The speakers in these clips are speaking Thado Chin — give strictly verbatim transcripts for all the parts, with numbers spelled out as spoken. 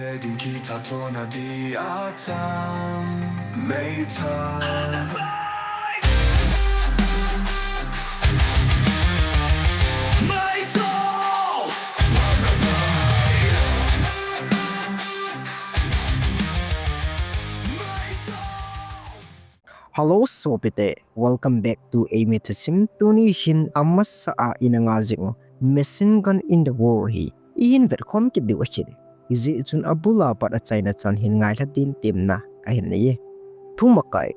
Ding kitah tona di atam meithal. Hello sopite, welcome back to Eimi Thusim. Tuni hin amasa a ina ngah jing u Machine Gun in the War hi ihin vetkhom kit diu ahin. Hijeh chun abul a pat achaina chan hin ngailha din temna kahin nei e. Thumakai.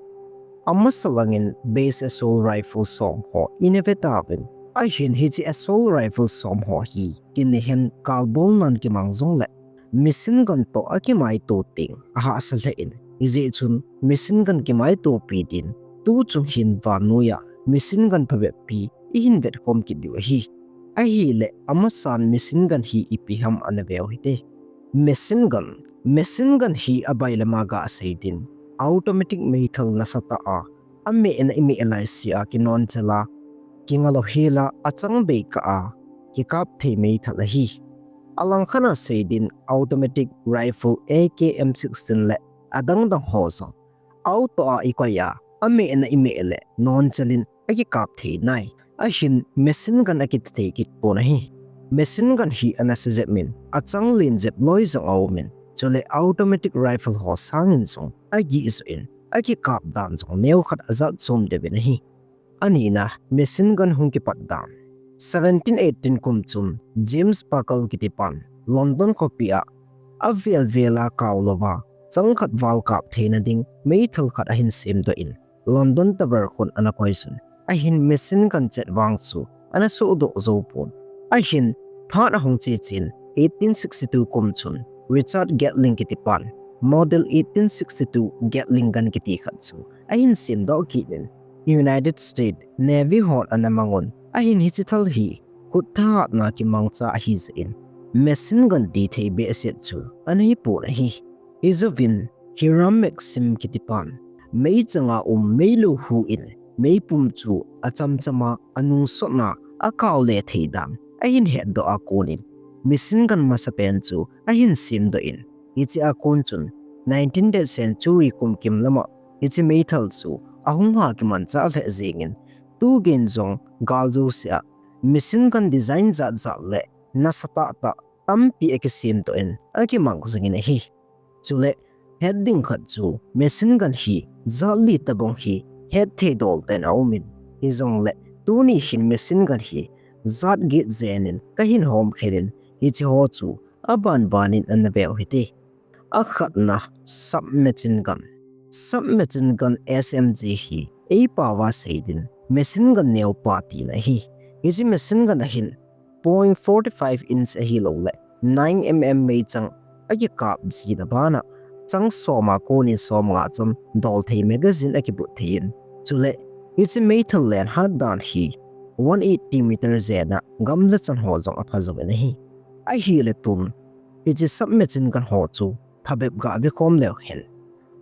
Amasa langin base assault rifle som ho ina ve tauvin. Ahin hiche assault rifle som ho hi kinihen kalbol nan kimang jongle machine gun toh akimaito teng ahahsa lheh in. Hijeh chun machine gun kimaitopi din tuchung hin vannoiya machine gun phabep pi ihin vetkhom kit diu ahi. Ahile amasan machine gun hi ipi ham ana veu hite. Machine gun, machine gun hi abailama gasei din automatic meithal nasatah a, amehna imeh laise a kinonchal a, kingalou hela achang bei kah a kikap thei meithal ahi. Alangkhat a sei din automatic rifle A K M sixteen le adangdang ho jong auto a ikoi a, amehna imeh le nonchal in akikap thei nai. Ahin machine gun akiti thei kit pon ahi. Machine gun hi anasa jep in, achang len jep loi jong aumin, chule automatic rifle ho sangin jong agih joh in, akikap dan jong neokhat ajat chom deh in ahi. Anina, machine gun hung kipat dan. Seventeen eighteen kum chun James Buckle kitipan London khopi a avel vel a kaolouva changkhat val kap theina ding meithal khat ahin semdoh in, London Tower khun ana koisun. Ahin machine gun chet vang chu ana sohdoh jou pon. Ahin phat ahung che chen eighteen sixty-two kum chun Richard Gatling kitipan Model eighteen sixty-two Gatling gun kiti khat chu ahin semdoh kit in, United States Navy hon ana mangun. Ahin hiche thal hi khut thahatna kimangcha ahijeh in machine gun tithei behseh chu ana hipon ahi. Hijouvin Hiram Maxim kitipan meichanga um meilou hu in meipum chu achamchama anungsotna akaole thei dan ahin hetdoh a konin machine gun masapen chu ahin semdoh in, hiche a kon chun nineteenth century kum kim lama hiche meithal chu ahung ha kimanchah lheh jengin, tugen jong gal jousea machine gun design jat jat le nasatah tah tampi akisemdoh in akimang jingin ahi. Chule het ding khat chu machine gun hi jat li tobang hi hetthei dol ten aumin, hijongle tuni hin machine gun hi jat get jen in kahin homkhel in, hiche ho chu abanbanin ana veu hite. Akhatna, submachine gun. Submachine gun, S M G hi eipaova sei din machine gun neopa tina ahi. Hiche machine gun ahin point forty five inch ahiloule nine M M meichang akikap jina bana chang soma konin somnga chan dolthei magazine akibut thei in, chule hiche meithal lenhat dan hi one eighty meter jena gamla chan ho jong apha jouvin ahi. Ahile tun hiche submachine gun ho chu phabep gavekhom leu hen.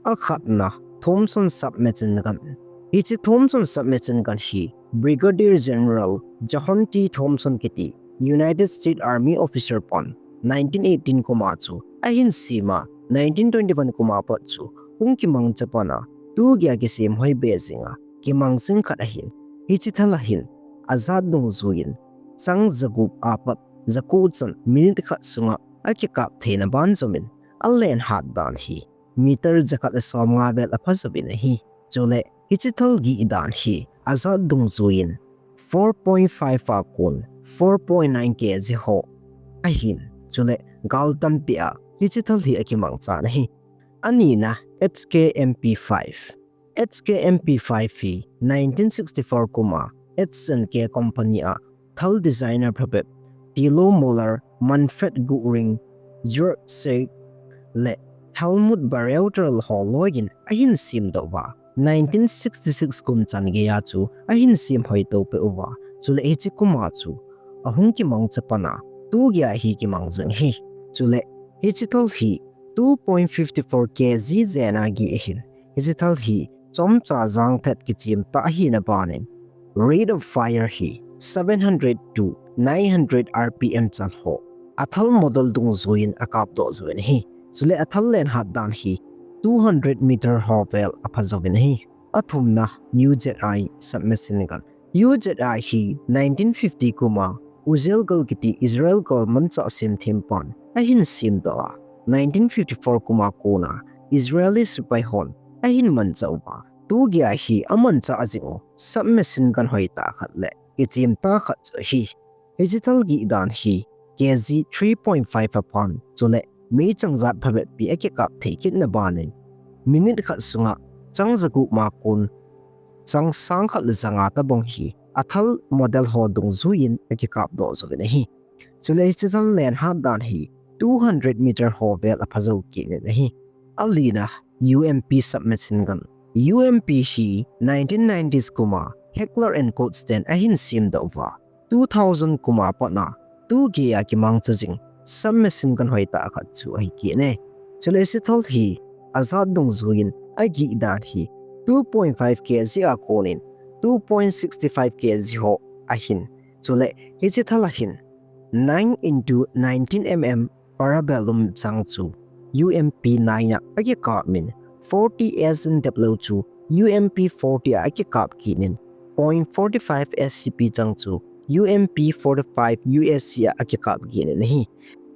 Akhatna, Thompson submachine gun. Hiche Thompson submachine gun hi Brigadier General John T Thompson kiti United States Army officer pan nineteen eighteen kuma chu ahin sema, nineteen twenty-one kuma pat chu hung kimangcha pana tugeiya kisem hoi be jinga kimang jing khat ahin. Hiche thal ahin ajat dungjuiyin chang jagup apat jako chan minute khat sunga akikap theina banjom in, alenhat dan hi meter jakhat le somnga vel apha jouvin ahi. Chule hiche thal gih dan hi ajat dungjuiyin four point five a kon four point nine K G ho ahin, chule gal tampia hiche thal hi akimangchan ahi. Anina, H K M P five. H K M P five hi nineteen sixty-four kuma H and K Company a thal designer phabep Tilo Muller, Manfred Goering, George Seig le Helmut Bereuter ho loiyin ahin semdoh uva, nineteen sixty-six kum chan geiya chu ahin sem hoito peh uva, chule hiche kuma chu ahung kimangcha pana tugeiya hi kimang jing ahi. Chule hiche thal hi two point five four K G jena gih ahin, hiche thal hi chomcha jangthet kichem tah ahina banin rate of fire hi seven hundred to nine hundred R P M chan ho athal model dungjuiyin akapdoh jouvin ahi. Chule athal lenhat dan hi two hundred meter ho vel aphajouvin ahi. Athumna U Z I submachine gun. U Z I hi nineteen fifty kuma Uziel gal kiti Israel gal manchah semthem pan ahin semdoh a, nineteen fifty-four kuma kona Israeli sepai hon ahin manchah uva, tugei a hi amanchah jing u submachine gun hoitah khat le kichemtah khat chu ahi. Hiche thal gih dan hi K G three point five aphan, chule meichang jat phabep pi akikap thei kitna banin, minute khat sunga chang jagup ma kon chang sang khat le janga tabang hi athal model ho dungjuiyin akikapdoh jouvin ahi. Chule hiche thal lenhat dan hi two hundred meter ho vel aphajou kit in ahi. Alina, U M P submachine gun. U M P hi nineteen nineties kuma Heckler and Koch ten ahin semdoh uva, two thousand kuma patna tugei a kimangcha jing submachine gun hoitah khat chu ahi kit e. Chule hiche thal hi ajat dungjuiyin agih dan hi two point five K G a konin two point six five K G ho ahin. Chule hiche thal a hin nine into nineteen M M Parabellum chang chu U M P nine a akikap in, forty S and W chu U M P forty a akikap kit in, point forty five S C P chang chu U M P forty five U S C a akikap kit in ahi.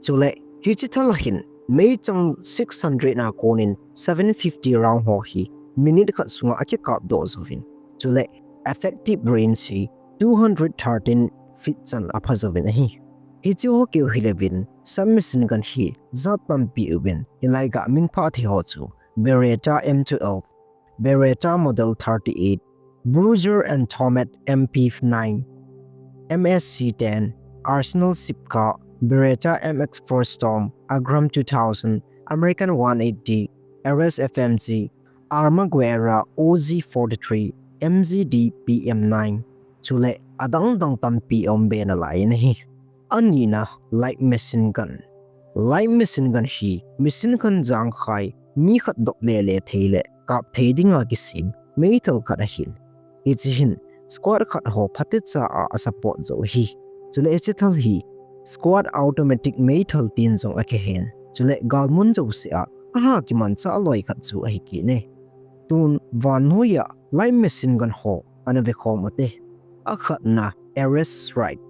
Chule hiche thal a hin meichang six hundred na konin seven fifty round ho hi minute khat sunga akikapdoh jouvin, chule effective range hi two hundred thirteen feet chan aphajouvin ahi. Hiche ho keu hileuvin, submachine gun hi jat tampi uvin, hilai ga minphah thei ho chu Beretta M twelve, Beretta Model thirty-eight, Bruiser and Tomahawk M P nine, M S C ten, Arsenal Sitka, Beretta M X four Storm, Agram two thousand, American one eighty, R S F M G, Arma Guerra O G forty-three, M G D P M nine, chule adang dang tampi aum be nalai in ahi. Anina, light machine gun. Light machine gun hi machine gun jangkhai, mi khat dop lele thei le kap thei dinga kisem meithal khat ahin. Hiche hin squad khat ho phatecha a asupport jou ahi. Chule hiche thal hi squad automatic meithal tin jong akihen. Chule galmun jouse a aha kimanchah loi khat chu ahi kit e. Tun vannoiya light machine gun ho ana vekhom ute. Akhatna, Ares Strike.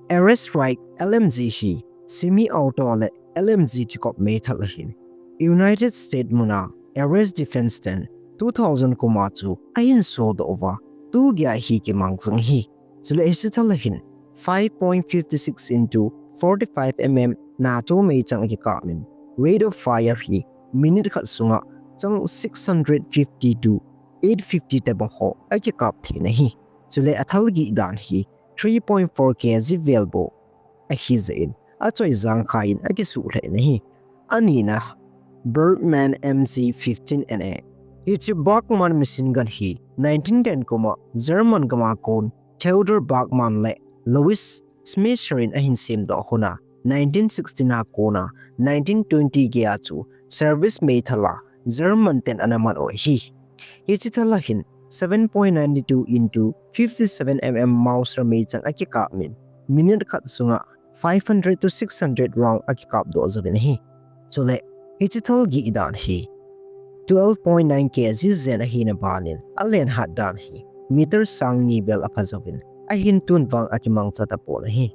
Ares Strike L M G hi semi-auto le L M G kikop meithal ahin. United States muna Ares Defense ten two thousand kuma chu ahin sodoh uva, tugei a hi kimang jing ahi. Chule hiche thal a hin five point five six into forty-five M M NATO meichang akikap in, rate of fire hi minute khat sunga chang six hundred fifty to eight fifty tobang ho akikap thei in ahi. Chule athal gih dan hi three point four K G vel bou ahi jeh in, achoi jangkhai in akisuh lheh in ahi. Anina, Bergmann M G fifteen N A. Hiche Bergmann machine gun hi nineteen ten kuma German gam a kon Theodor Bergmann le Louis Schmeisser in ahin semdoh hon a, nineteen sixteen a kona nineteen twenty gei a chu service meithal a German ten ana man u ahi. Hiche thal a hin seven point nine two into fifty-seven M M Mauser meichang akikap in, minute khat sunga five hundred to six hundred round akikapdoh jouvin ahi. Chule hiche thal gih dan hi twelve point nine K G jen ahina banin, alen hat dan hi meter sang ni vel apha jouvin, ahin tun vang akimangcha tapon ahi.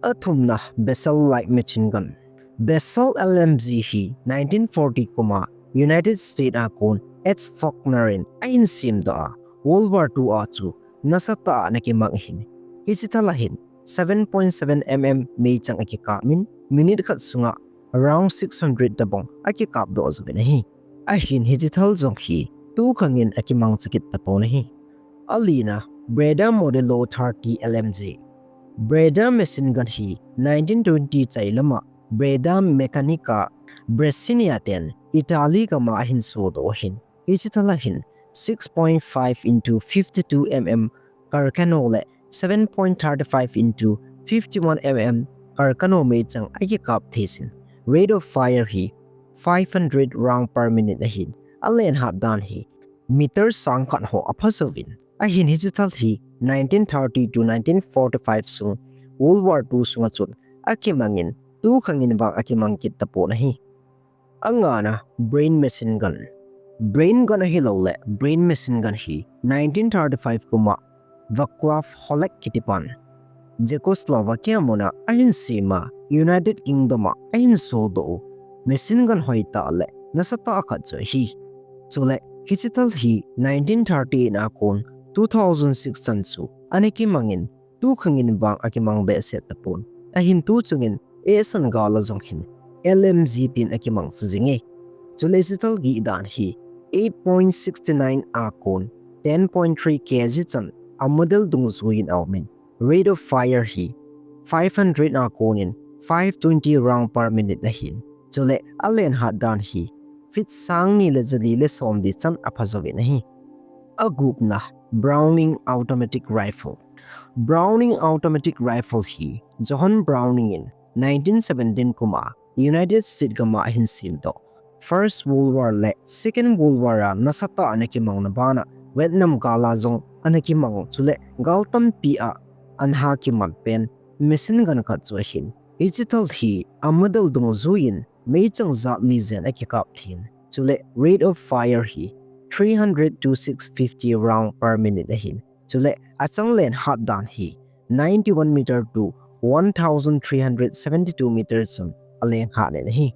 Athumna, Basalt Light Machine Gun. Basalt L M G hi nineteen forty kuma United States a kon H. Faulkner in ahin semdoh a, World War two a chu nasatah a ana kimang ahin. Hiche thal a hin seven point seven M M meichang akikap in, minute khat sunga round six hundred tobang akikapdoh jouvin ahi. Ahin hiche thal jong hi tukhang in akimangcha kit tapon ahi. Alina, Breda Modelo thirty L M G. Breda machine gun hi nineteen twenty chai lama Breda Meccanica Brasiliensis ten Italy gam a ahin sodoh ahin. Hiche thal a hin six point five into fifty-two M M Carcano le seven point three five into fifty-one M M Carcano meichang akikap thei jin. Rate of fire hi five hundred round per minute ahin. Alen hat dan hi meter sang khat ho apha jouvin. Ahin hiche thal hi nineteen thirty to nineteen forty-five sung, World War two sunga chun akimang in, tukhang in vang akimang kit tapon ahi. Angana Brain Machine Gun. Brain Gun ahilouleh Brain Machine Gun hi nineteen thirty-five kum a Vaclav Holak kitipan Czechoslovakia muna ahin sema United Kingdom a ahin sodoh u machine gun hoitah le nasatah khat chu ahi. Chule hiche thal hi nineteen thirty-eight a kon two thousand six chan chu ana kimangin tukhangin vang akimang behseh tapon. Ahin tuchungin asan gal a jong hin L M G tin akimang sa jinge. Chule hiche thal gih dan hi eight point six nine a kon ten point three K G chan a model dungjuiyin aumin, rate of fire hi five hundred a konin five twenty round per minute ahin. Chule alen hat dan hi feet sang ni le jali le som li chan apha jouvin ahi. Agupna, Browning Automatic Rifle. Browning Automatic Rifle hi John Browning in nineteen seventeen kum a United States gam a ahin semdoh. First World War le Second World War a nasatah a ana kimangna bana Vietnam gal a jong ana kimang, chule gal tampi a ana kiman pen machine gun khat chu ahin. Hiche thal hi a model dungjuiyin meichang jat li jen akikap theiyin. Chule rate of fire hi three hundred to six fifty round per minute ahin. Chule achang len hat dan hi ninety-one meter to one thousand three hundred seventy-two meters chun alen hat in ahi.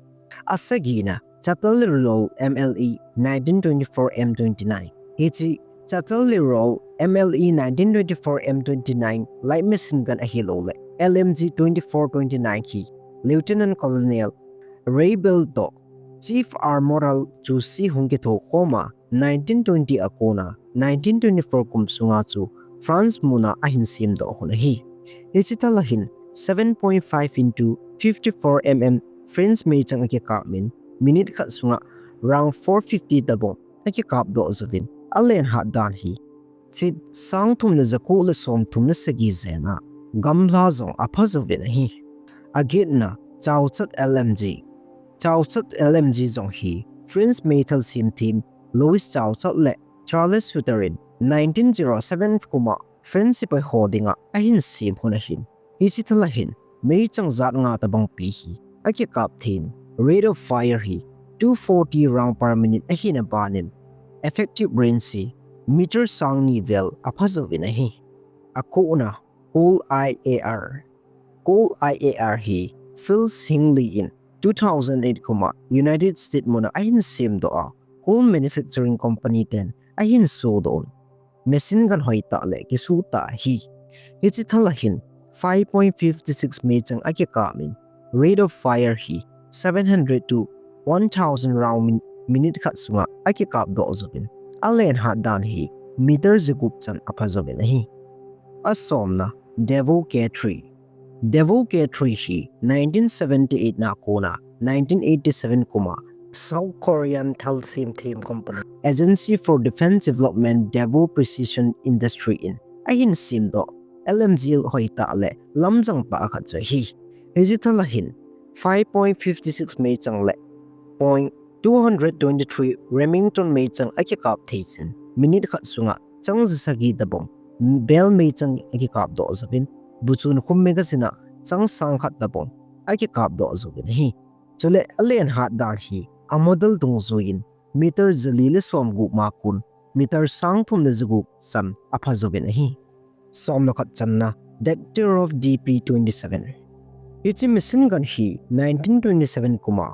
Asagina, Chatterley Roll M L E nineteen twenty-four M twenty-nine. Hiche Chatterley Roll M L E nineteen twenty-four M twenty-nine light machine gun ahilouleh L M G twenty-four twenty-nine hi Lieutenant Colonel Ray Bell toh Chief Armourer Chu Si hung kithokhom a nineteen twenty a kona nineteen twenty-four kum sunga chu France muna ahin semdoh u ahi. Hiche thal a hin seven point five into fifty-four M M French meichang akikap in minute khat sunga round four fifty tobang akikapdoh jouvin, alen hat dan hi feet sang thum le ja ko le som thum le sagi jen a gamla jong apha jouvin ahi. Agetna, Chauchat L M G. Chauchat L M G jong hi French meithal semthem Louis Chauchat le Charles Suter in nineteen zero seven kum a French sepai ho dinga ahin sem u ahin. Hiche thal a hin meichang jat nga tobang pi hi akikap theiyin, rate of fire hi two forty round per minute ahina banin effective range hi meter sang ni vel apha jouvin ahi. Akona, Cold I A R. Cold I A R hi Phil Hingley in two thousand eight kum a United States muna ahin semdoh a, Colt Manufacturing Company ten ahin sodoh un. Machine gun hoitah le kisuh tah ahi. Hiche thal a hin five point five six meichang akikap in, rate of fire hi seven hundred to one thousand round min-, minute khat sunga akikapdoh jouvin, alen hat dan hi meter ja gup chan apha jouvin ahi. Asomna, Devo K three. Devo K three hi nineteen seventy-eight na kona nineteen eighty-seven kum a South Korean thal semthem company Agency for Defense Development Devo Precision Industry in ahin semdoh L M G hoitah le lamjang tah khat chu ahi. Hiche thal a hin five point five six meichang le point two hundred twenty-three Remington meichang akikap thei chun, minute khat sunga chang ja sagi tobang bel meichang akikapdoh jouvin, buchun khum magazine a chang sang khat tobang akikapdoh jouvin ahi. Chule alen hat dan hi a model dungjuiyin meter ja li le som gup ma kon meter sang thum le ja gup chan apha jouvin ahi. Somna khat channa, Degtyaryov D P twenty-seven. Hiche machine gun hi nineteen twenty-seven kum a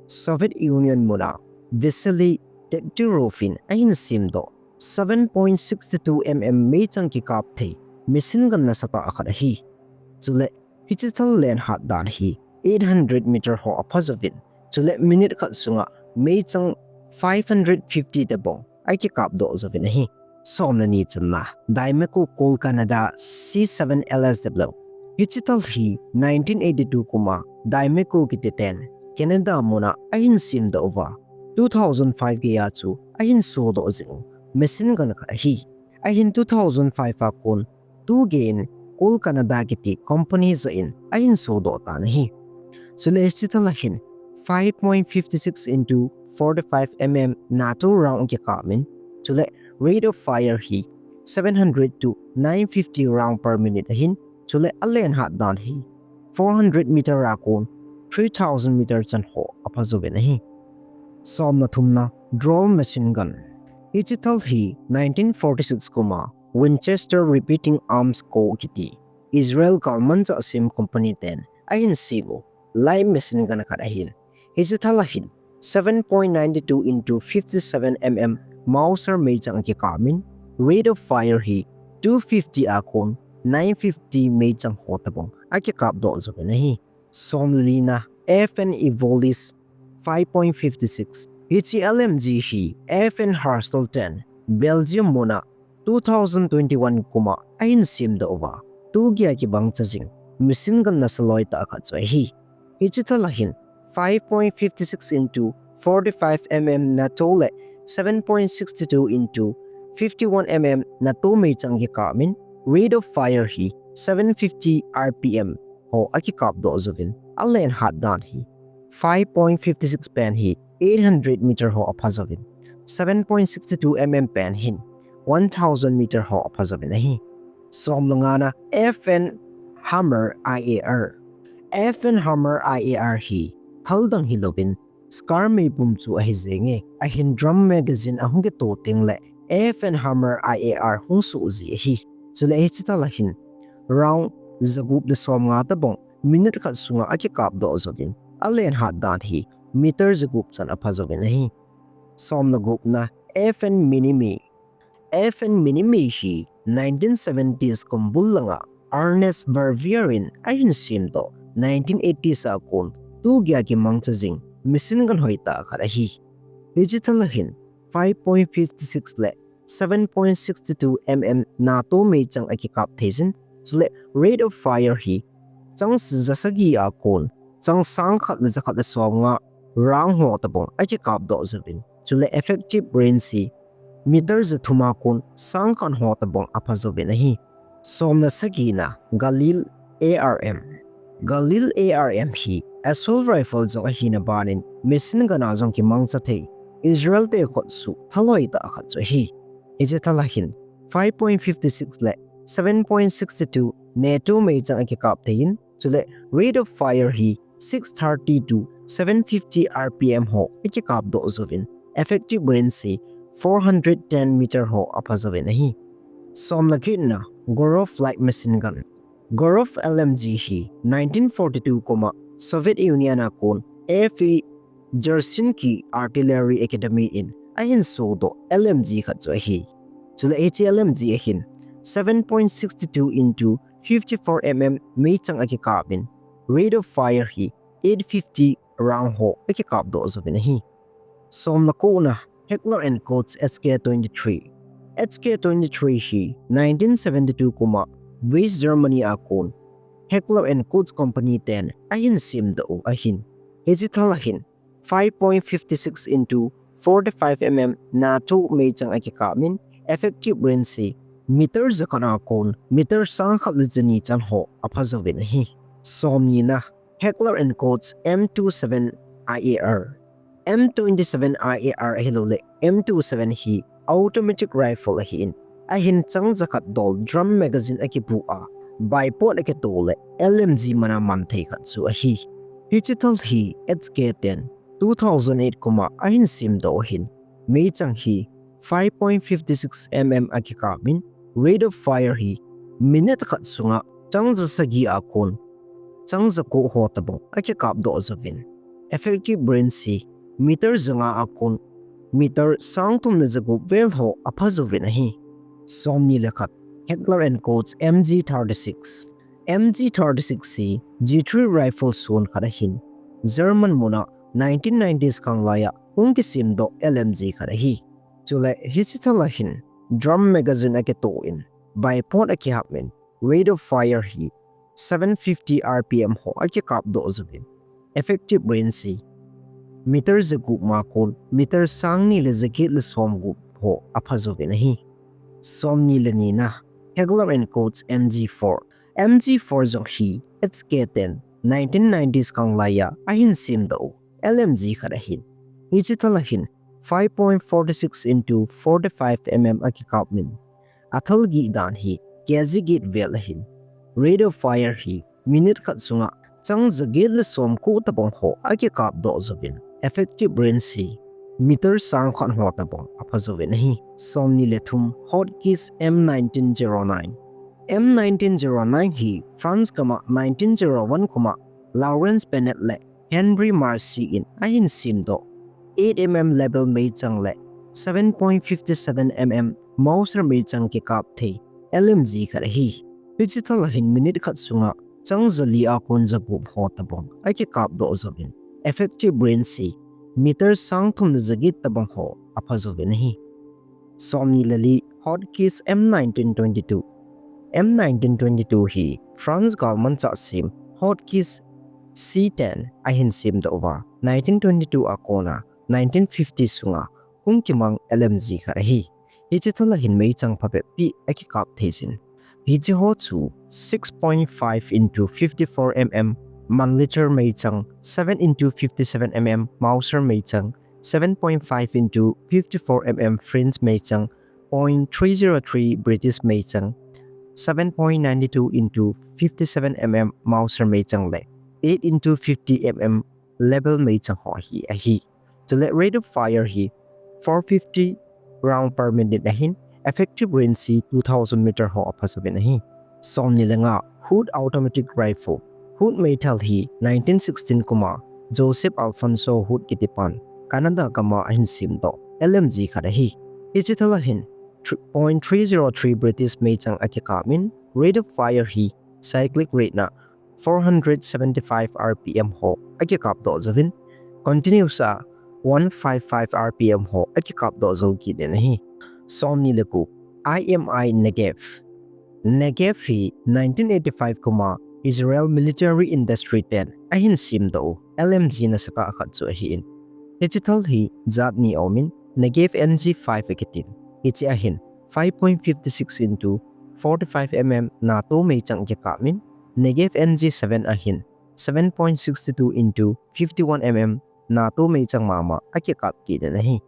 Soviet Union muna Vasily Degtyaryov in ahin semdoh seven point six two M M meichang kikap thei machine gun nasatah khat ahi. Chule hiche thal len hat dan hi eight hundred meter ho apha jouvin, chule minute khat sunga meichang five hundred fifty tobang akikapdoh jouvin ahi. Somna ni channa, Dymaco Colt Canada C seven L S W. Hiche thal hi nineteen eighty-two kum a Dymaco kiti ten Canada muna ahin semdoh uva, two thousand five geiya chu ahin sodoh jing u machine gun khat ahi. Ahin two thousand five a kon tugeiyin Colt Canada kiti company joh in ahin sodoh tan ahi. Chule hiche thal a hin five point five six into forty-five M M NATO round akikap in, chule rate of fire hi seven hundred to nine fifty round per minute ahin, chule alen hat dan hi four hundred meter a kon three thousand meter chan ho apha jouvin ahi. Somna thumna, drone machine gun. Hiche thal hi nineteen forty-six kum a Winchester Repeating Arms Co kiti Israel galmanchah sem company ten ahin sem u light machine gun khat ahin. Hiche thal a hin seven point nine two into fifty-seven mm Mauser meichang akikap in, rate of fire hi two fifty a kon nine fifty meichang ho tabang akikap doh jouvin ahi. Somlina, F N Evolis five point fifty-six. Hiche L M G hi F N Herstal ten Belgium muna two thousand twenty-one kum a ahin semdoh uva, tugei a kimangcha jing machine gun nasa loi tah khat chu ahi. Hiche thal a hin five point fifty-six into forty-five mm NATO le seven point sixty-two into fifty-one mm NATO meichang kikap in, rate of fire hi seven fifty R P M ho akikap doh jouvin, alen hat dan hi five point fifty-six pen hi eight hundred meter ho apha jouvin, seven point sixty-two mm pen hin one thousand meter ho apha jouvin ahi. Somlangana, F N Hammer I A R. F N Hammer I A R hi thal dang hilouvin, Scar meipum chu ahi jenge. Ahin drum magazine ahung kitoh teng le F N Hammer I A R hung soh ji ahi. Chule hiche thal a hin round jagup le somnga tabang minute khat sunga akikap doh jouvin, alen hat dan hi meter jagup chan apha jouvin ahi. Somle gupna, F N Minimi. F N Minimi hi nineteen seventies kum bul langa Ernest Verveer in ahin semdoh, nineteen eighties a kon tugei a kimangcha jing machine gun hoitah khat ahi. Hiche thal a hin five point fifty-six le seven point sixty-two mm NATO meichang akikap thei jin, chule rate of fire hi chang jasagi a kon chang sang khat le jakhat le somnga round ho tabang akikap doh jouvin, chule effective range hi meter jathum a kon sang khat ho tabang apha jouvin ahi. Somle sagina, Galil A R M. Galil A R M hi assault rifle jong ahina banin machine gun a jong kimangcha thei, Israel te khut suh thal hoitah khat chu ahi. Hiche thal a hin five point fifty-six le seven point sixty-two NATO meichang akikap thei in, chule rate of fire hi six thirty to seven fifty R P M ho akikap doh jouvin, effective range hi four hundred ten meter ho apha jouvin ahi. Somle getna, Gorov light machine gun. Gorov L M G hi nineteen forty-two kum a Soviet Union a kon F A Dzerzhinsky Artillery Academy in ahin sodoh L M G khat chu ahi. Chule hiche L M G a hin seven point sixty-two into fifty-four mm meichang akikap in, rate of fire hi eight fifty round ho akikap doh jouvin ahi. Somle kona, Heckler and Koch H K twenty-three. H K twenty-three hi nineteen seventy-two kum a West Germany a kon Heckler and Koch Company ten ahin semdoh u ahin. Hiche thal a hin five point fifty-six into forty-five mm NATO meichang akikap in, effective range hi meter jakhat a kon meter sang khat le jani chan ho apha jouvin ahi. Somnina, Heckler and Koch M twenty-seven I A R. M twenty-seven I A R ahilouleh M twenty-seven hi automatic rifle ahin, ahin chang jakhat dol drum magazine akipu a, bipod akitoh le L M G mana man thei khat chu ahi. Hiche thal hi H K ten two thousand eight kum a ahin semdoh ahin, meichang hi five point fifty-six mm akikap in, rate of fire hi minute khat sunga chang jasagi a kon chang jako ho tabang akikap doh jouvin, effective range hi meter janga a kon meter sang thum le jagup vel ho apha jouvin ahi. Somni le khat, Heckler and Koch M G thirty-six. M G thirty-six hi G three rifle son khat ahin, German muna nineteen nineties khanglai a hung kisemdoh L M G khat ahi. Chule hiche thal a hin drum magazine akitoh in, bipod akihap in, rate of fire hi seven fifty R P M ho akikap doh jouvin, effective range hi meter jagup ma kon meter sang ni le jaget le somgup ho apha jouvin ahi. Somni le nina, Heckler and Koch M G four. M G four jong hi H K ten nineteen nineties khanglai a ahin semdoh u L M G khat ahin. Hiche thal a hin five point forty-six into forty-five mm akikap in, athal gih dan hi K G get vel ahin, rate of fire hi minute khat sunga chang jaget le somko tabang ho akikap doh jouvin, effective range hi meter sang khat ho tabang aphajouvin ahi. Somni le thum, Hotchkiss M nineteen zero nine. M nineteen zero nine hi France gam a nineteen zero one kum a Lawrence Bennett le Henri Marcé in ahin semdoh eight mm Lebel meichang le seven point five seven mm Mauser meichang kikap thei L M G khat ahi. Hiche thal a hin minute khat sunga chang jali a kon jagup ho tabang akikapdoh jouvin, effective range hi meter sang thum le jaget tabang ho aphajouvin ahi. Somni le li, Hotchkiss M nineteen twenty-two. M nineteen twenty-two hi France galmanchah sem Hotchkiss C ten ahin semdoh uva, nineteen twenty-two a kona nineteen fifty sunga hung kimang L M G khat ahi. Hiche thal a hin meichang phabeppi akikap thei jin. Hiche ho chu six point five into fifty-four mm Mannlicher meichang, seven into fifty-seven mm Mauser meichang, seven point five into fifty-four mm French meichang, point three zero three British meichang, seven point nine two into fifty-seven mm Mauser meichang le eight into fifty mm Lebel meichang ho hi ahi. Chule rate of fire hi four fifty round per minute ahin, effective range hi two thousand meter ho aphajouvin ahi. Somni le nga, Hood automatic rifle. Hood meithal hi nineteen sixteen kum a Joseph Alphonso Hood kitipan Canada gam a ahin semdoh L M G khat ahi. Hiche thal a hin three point three zero three British meichang akikap in, rate of fire hi cyclic rate na four hundred seventy-five R P M ho akikapdoh jouvin, continuous a one five five R P M ho akikapdoh jou kit in ahi. Somni le ko, I M I Negev. Negev hi nineteen eighty-five kum a Israel military industry ten ahin semdoh u L M G nasatah khat chu ahin. Hiche thal hi jat ni aumin, Negev N G five akitin. Hiche a hin five point five six into forty-five mm NATO meichang kikap in, Negev N G seven a hin seven point six two into fifty-one mm NATO meichang mama akikap kit in ahi.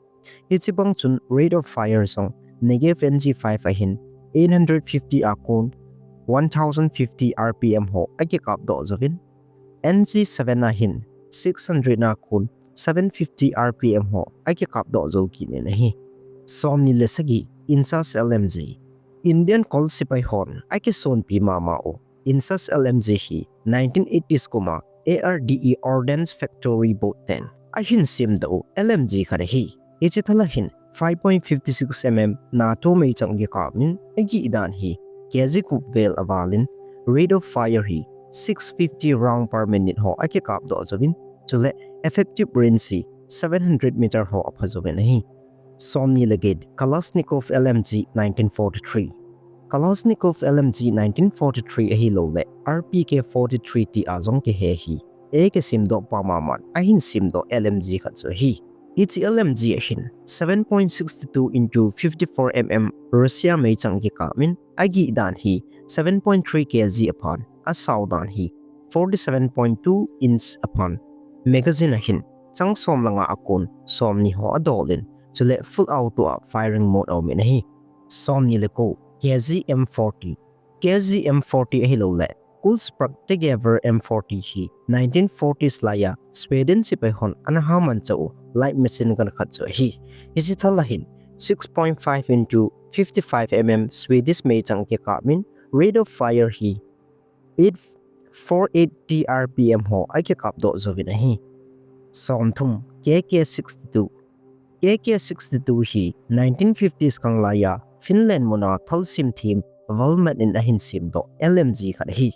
Hiche bang chun rate of fire jong Negev N G five a hin eight hundred fifty a kon one thousand fifty R P M ho akikapdoh jouvin, N G seven a hin six hundred a kon seven fifty R P M ho akikapdoh jou kit in ahi. Somni le sagi, INSAS L M G. Indian Colt sepai hon akisonpi mama u INSAS L M G hi nineteen eighties kum a A R D E Ordnance Factory Board ten ahin semdoh u L M G khat ahi. Hiche thal a hin five point five six mm NATO meichang kikap in, agih dan hi K G gup vel aval in, rate of fire hi six fifty round per minute ho akikapdoh jouvin, chule effective range hi seven hundred meter ho aphajouvin ahi. Somni le get, Kalashnikov L M G nineteen forty-three. Kalashnikov L M G nineteen forty-three ahilouleh R P K forty-three tia jong kihe hi, akisemdoh pa maman ahin semdoh L M G khat chu ahi. Hiche L M G a hin seven point six two into fifty-four mm Russia meichang kikap in, agih dan hi seven point three K G aphan, asao dan hi forty-seven point two inch aphan. Magazine a hin chang som le nga a kon somni ho adol in, chule full auto a firing mode aumin ahi. Somni le ko, K G M forty. K G M forty ahilouleh Kulsprung Tegever M forty hi nineteen forties laiya Sweden sepai hon ana hamanchah u light machine gun khat chu ahi. Hiche thal a hin six point five into fifty-five mm Swedish meichang kikap in, rate of fire hi eight, four eighty R P M ho akikapdoh jouvin ahi. Somthum, K K sixty-two. K K sixty-two hi nineteen fifties kang laiya Finland muna thalsim them Valmet in ahin semdoh L M G khat ahi.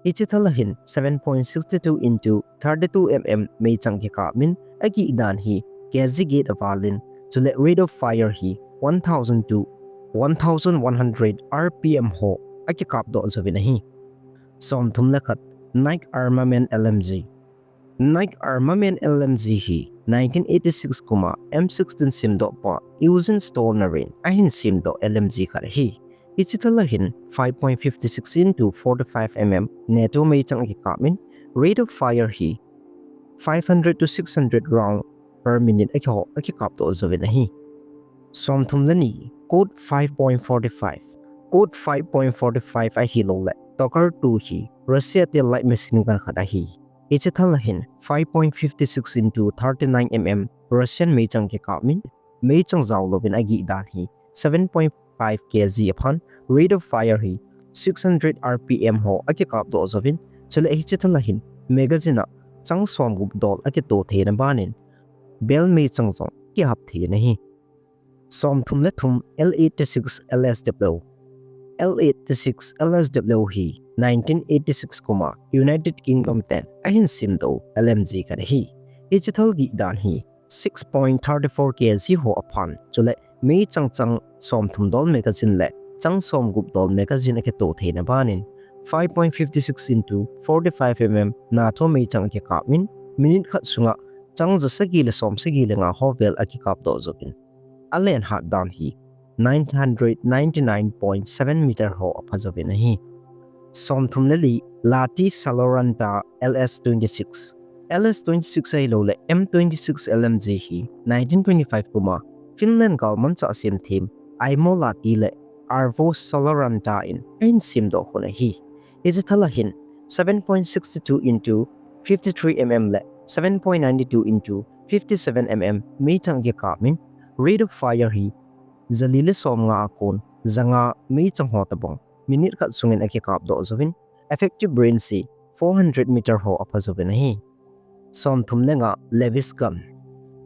Hiche thal a hin seven point six two into thirty-two mm meichang kikap in, agih dan hi K G get aval in, chule rate of fire hi one thousand to one thousand one hundred R P M ho akikapdoh jouvin ahi. Somthum le khat, Nike Armament L M G. Nike Armament L M G hi nineteen eighty-six kum a M sixteen semdoh pa Eugen Stollner in ahin semdoh L M G khat ahi. Hiche thal a hin five point five six into forty-five mm NATO meichang akikap in, rate of fire hi five hundred to six hundred round per minute akiho, akikapdoh jouvin ahi. Somthum le ni, Colt five point forty-five. Colt five point forty-five ahilouleh Tokar two hi Russia te light machine gun khat ahi. Hiche thal a hin five point five six into thirty-nine mm Russian meichang kikap in, meichang jao louvin agih dan hi seven point five K G aphan, rate of fire hi six hundred R P M ho akikap doh jouvin, chule hiche thal a hin magazine a chang som gup dol akitoh theina banin, bel meichang jong kihap thei in ahi. Som thum le thum, L eighty-six L S W. L eighty-six L S W hi nineteen eighty-six kum a United Kingdom ten ahin semdoh L M G khat ahi. Hiche thal gih dan hi six point three four K G ho aphan, chule meichang chang som thum dol magazine le chang som gup dol magazine akitoh theina banin, five point five six into forty-five M M NATO meichang akikap in, minute khat sunga chang ja sagi le som sagi le nga ho vel akikap doh jouvin, alen hat dan hi nine hundred ninety-nine point seven meter ho apha jouvin ahi. Som thum le li, Lahti Saloranta L S twenty-six. L S twenty-six ahilou le M twenty-six L M G hi nineteen twenty-five kum a Finland galmanchah semthem Aimo Lahti le Arvo Saloranta in ahin semdoh hon ahi. Hiche thal a hin seven point six two into fifty-three M M le seven point nine two into fifty-seven M M meichang akikap in, rate of fire hi ja li le som nga a kon ja nga meichang ho tabang minute khat sungin akikap doh jouvin, effective range hi four hundred meter ho apha jouvin ahi. Som thum le nga, Lewis gun.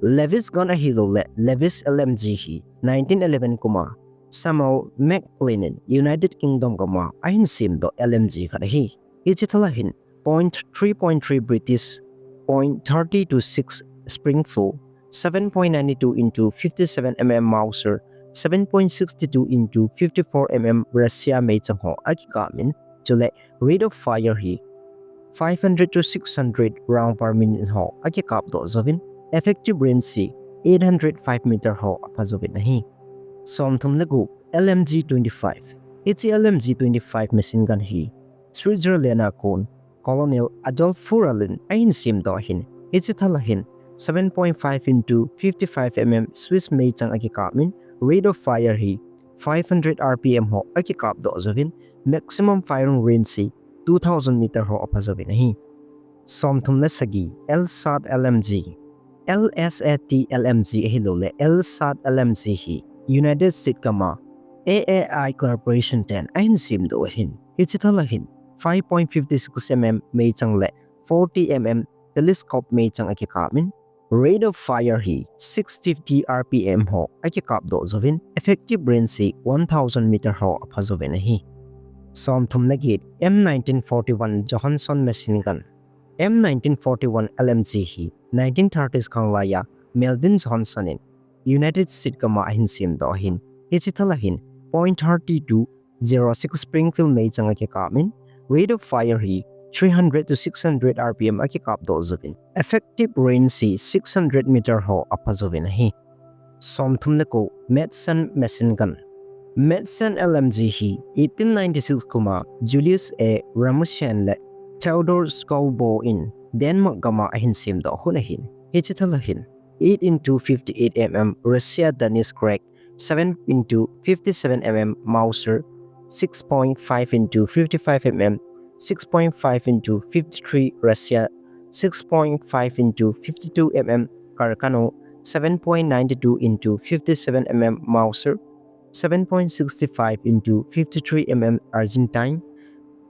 Lewis gun ahilou le Lewis L M G hi nineteen eleven kum a Samuel McLean in United Kingdom gam a ahin semdoh L M G khat ahi. Hiche thal a hin point three point three British, point thirty to six Springfield, seven point nine two into fifty-seven M M Mauser, seven point six two into fifty-four M M Russia meichang ho akikap in, chule rate of fire hi five hundred to six hundred round per minute ho akikap doh jouvin, effective range hi eight hundred five meter ho apha jouvin ahi. Som thum le gup, L M G twenty-five. Hiche L M G twenty-five machine gun hi Switzerland a kon Colonel Adolf Furlan in ahin semdoh ahin. Hiche thal a hin seven point five into fifty-five M M Swiss meichang akikap in, rate of fire hi five hundred R P M ho akikap doh jouvin, maximum firing range hi two thousand meter ho apha jouvin ahi. Som thum le sagi, LSAT L M G. LSAT L M G ahilou le LSAT L M G hi United States gam a A A I Corporation ten ahin semdoh ahin. Hiche thal a hin five point five six M M meichang le forty M M telescope meichang akikap in, rate of fire hi six fifty R P M ho akikap doh jouvin, effective range hi one thousand meter ho apha jouvin ahi. Som thum le get, M nineteen forty-one Johnson machine gun. M nineteen forty-one L M G hi nineteen thirties khanglai a Melvin Johnson in United States gam a ahin semdoh ahin. Hiche thal a hin point thirty two zero six Springfield meichang akikap in, rate of fire hi three hundred to six hundred R P M akikap doh jouvin, effective range hi six hundred meter ho apha jouvin ahi. Som thum le ko, Madsen machine gun. Madsen L M G hi eighteen ninety-six kum a Julius A. Rasmussen le Theodor Skoubo in Denmark gam a ahin semdoh hon ahin. Hiche thal a hin eight into fifty-eight M M Russia Danish Grek, seven into fifty-seven M M Mauser, six point five into fifty-five M M, six point five into fifty-three Russia, six point five into fifty-two M M Carcano, seven point nine two into fifty-seven M M Mauser, seven point six five into fifty-three M M Argentine,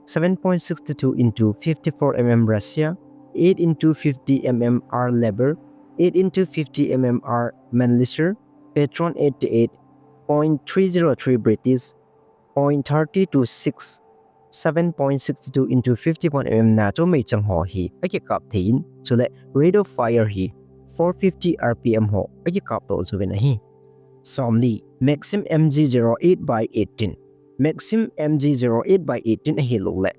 seven point six two into fifty-four M M Russia, eight into fifty M M R Lever, eight into fifty M M R Mannlicher, Patron eighty-eight, point three zero three British, point thirty to six, seven point six two into fifty-one M M NATO meichang ho hi akikap thei in, chule rate of fire hi four fifty R P M ho akikap doh jouvin ahi. Som li, Maxim M G zero eight by eighteen. Maxim M G zero eight by eighteen ahilou le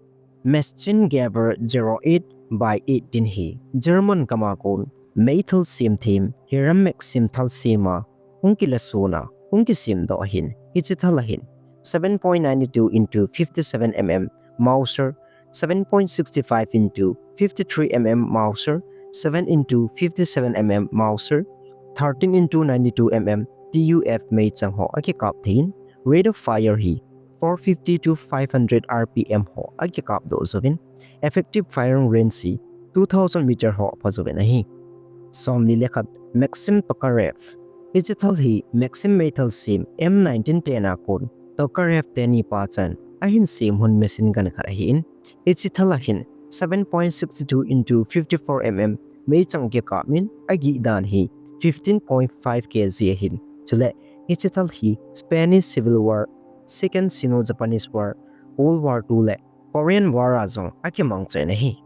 Maschinengewehr zero eight by eighteen hi German gam a kon meithal semthem Hiram Maxim thal sem a hung kilason a hung kisemdoh ahin. Hiche thal a hin seven point nine two into fifty-seven M M Mauser, seven point six five into fifty-three M M Mauser, seven into fifty-seven M M Mauser, thirteen into ninety-two M M T U F meichang ho akikap thei in, rate of fire hi four fifty to five hundred R P M ho akikap doh jouvin, effective firing range hi two thousand meter ho apha jouvin ahi. Som li le khat, Maxim Tokarev. Hiche thal hi Maxim meithal sem M nineteen ten a kon Tokarev teni pachan ahin sem hun machine gun khat ahin. Hiche thal a hin seven point six two into fifty-four mm meichang kikap in, agih dan hi fifteen point five K G ahin. Chule hiche thal hi Spanish Civil War, Second Sino-Japanese War, World War two le Korean War a jong akimangcha in ahi.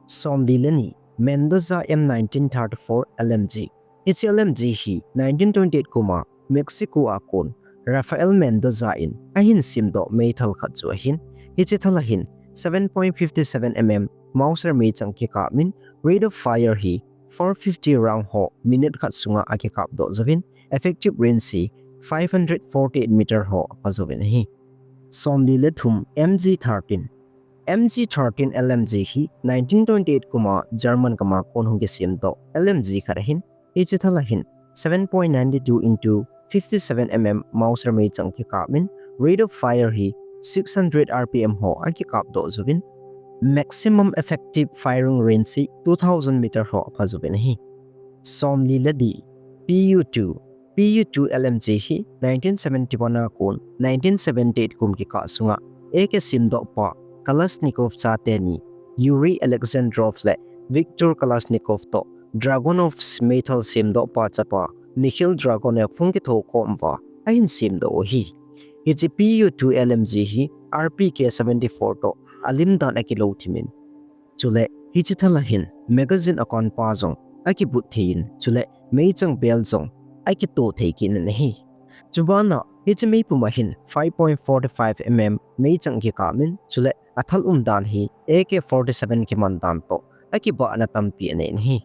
Somli le ni, Mendoza M nineteen thirty-four L M G. Hiche L M G hi nineteen twenty-eight kum a Mexico a kon Rafael Mendoza in ahin semdoh meithal khat chu ahin. Hiche thal a hin seven point five seven mm Mauser meichang kikap in, rate of fire hi four fifty round ho minute khat sunga akikapdoh jouvin, effective range hi five hundred forty-eight meter ho apha jouvin ahi. Somli le thum, M G thirteen. M G thirteen L M G hi nineteen twenty-eight kum a German gam a kon hung kisemdoh L M G khat ahin. Hiche thal a hin seven point nine two into fifty-seven mm Mauser meichang kikap in, rate of fire hi six hundred R P M ho akikapdoh jouvin, maximum effective firing range hi two thousand meter ho apha jouvin ahi. Somli le li, P U two. P U two L M G hi nineteen seventy-one a kon nineteen seventy-eight kum kikah sunga A K semdohpa Kalashnikov chate ni, Yuri Alexandrov le Viktor Kalashnikov toh Dragunov's meithal semdohpa chapa Mikhail Dragunov hung kithokhom uva ahin semdoh u ahi. Hiche P U two L M G hi R P K seventy-four toh alim dan akilou thim in, chule hiche thal a hin magazine a kon pa jong akibut thei in, chule meichang bel jong akitoh thei kit in ahi. Chubana hiche meipum a hin five point four five mm meichang kikap in, chule athal umdan hi A K forty-seven kiman dan toh akibahna tampi anei in ahi.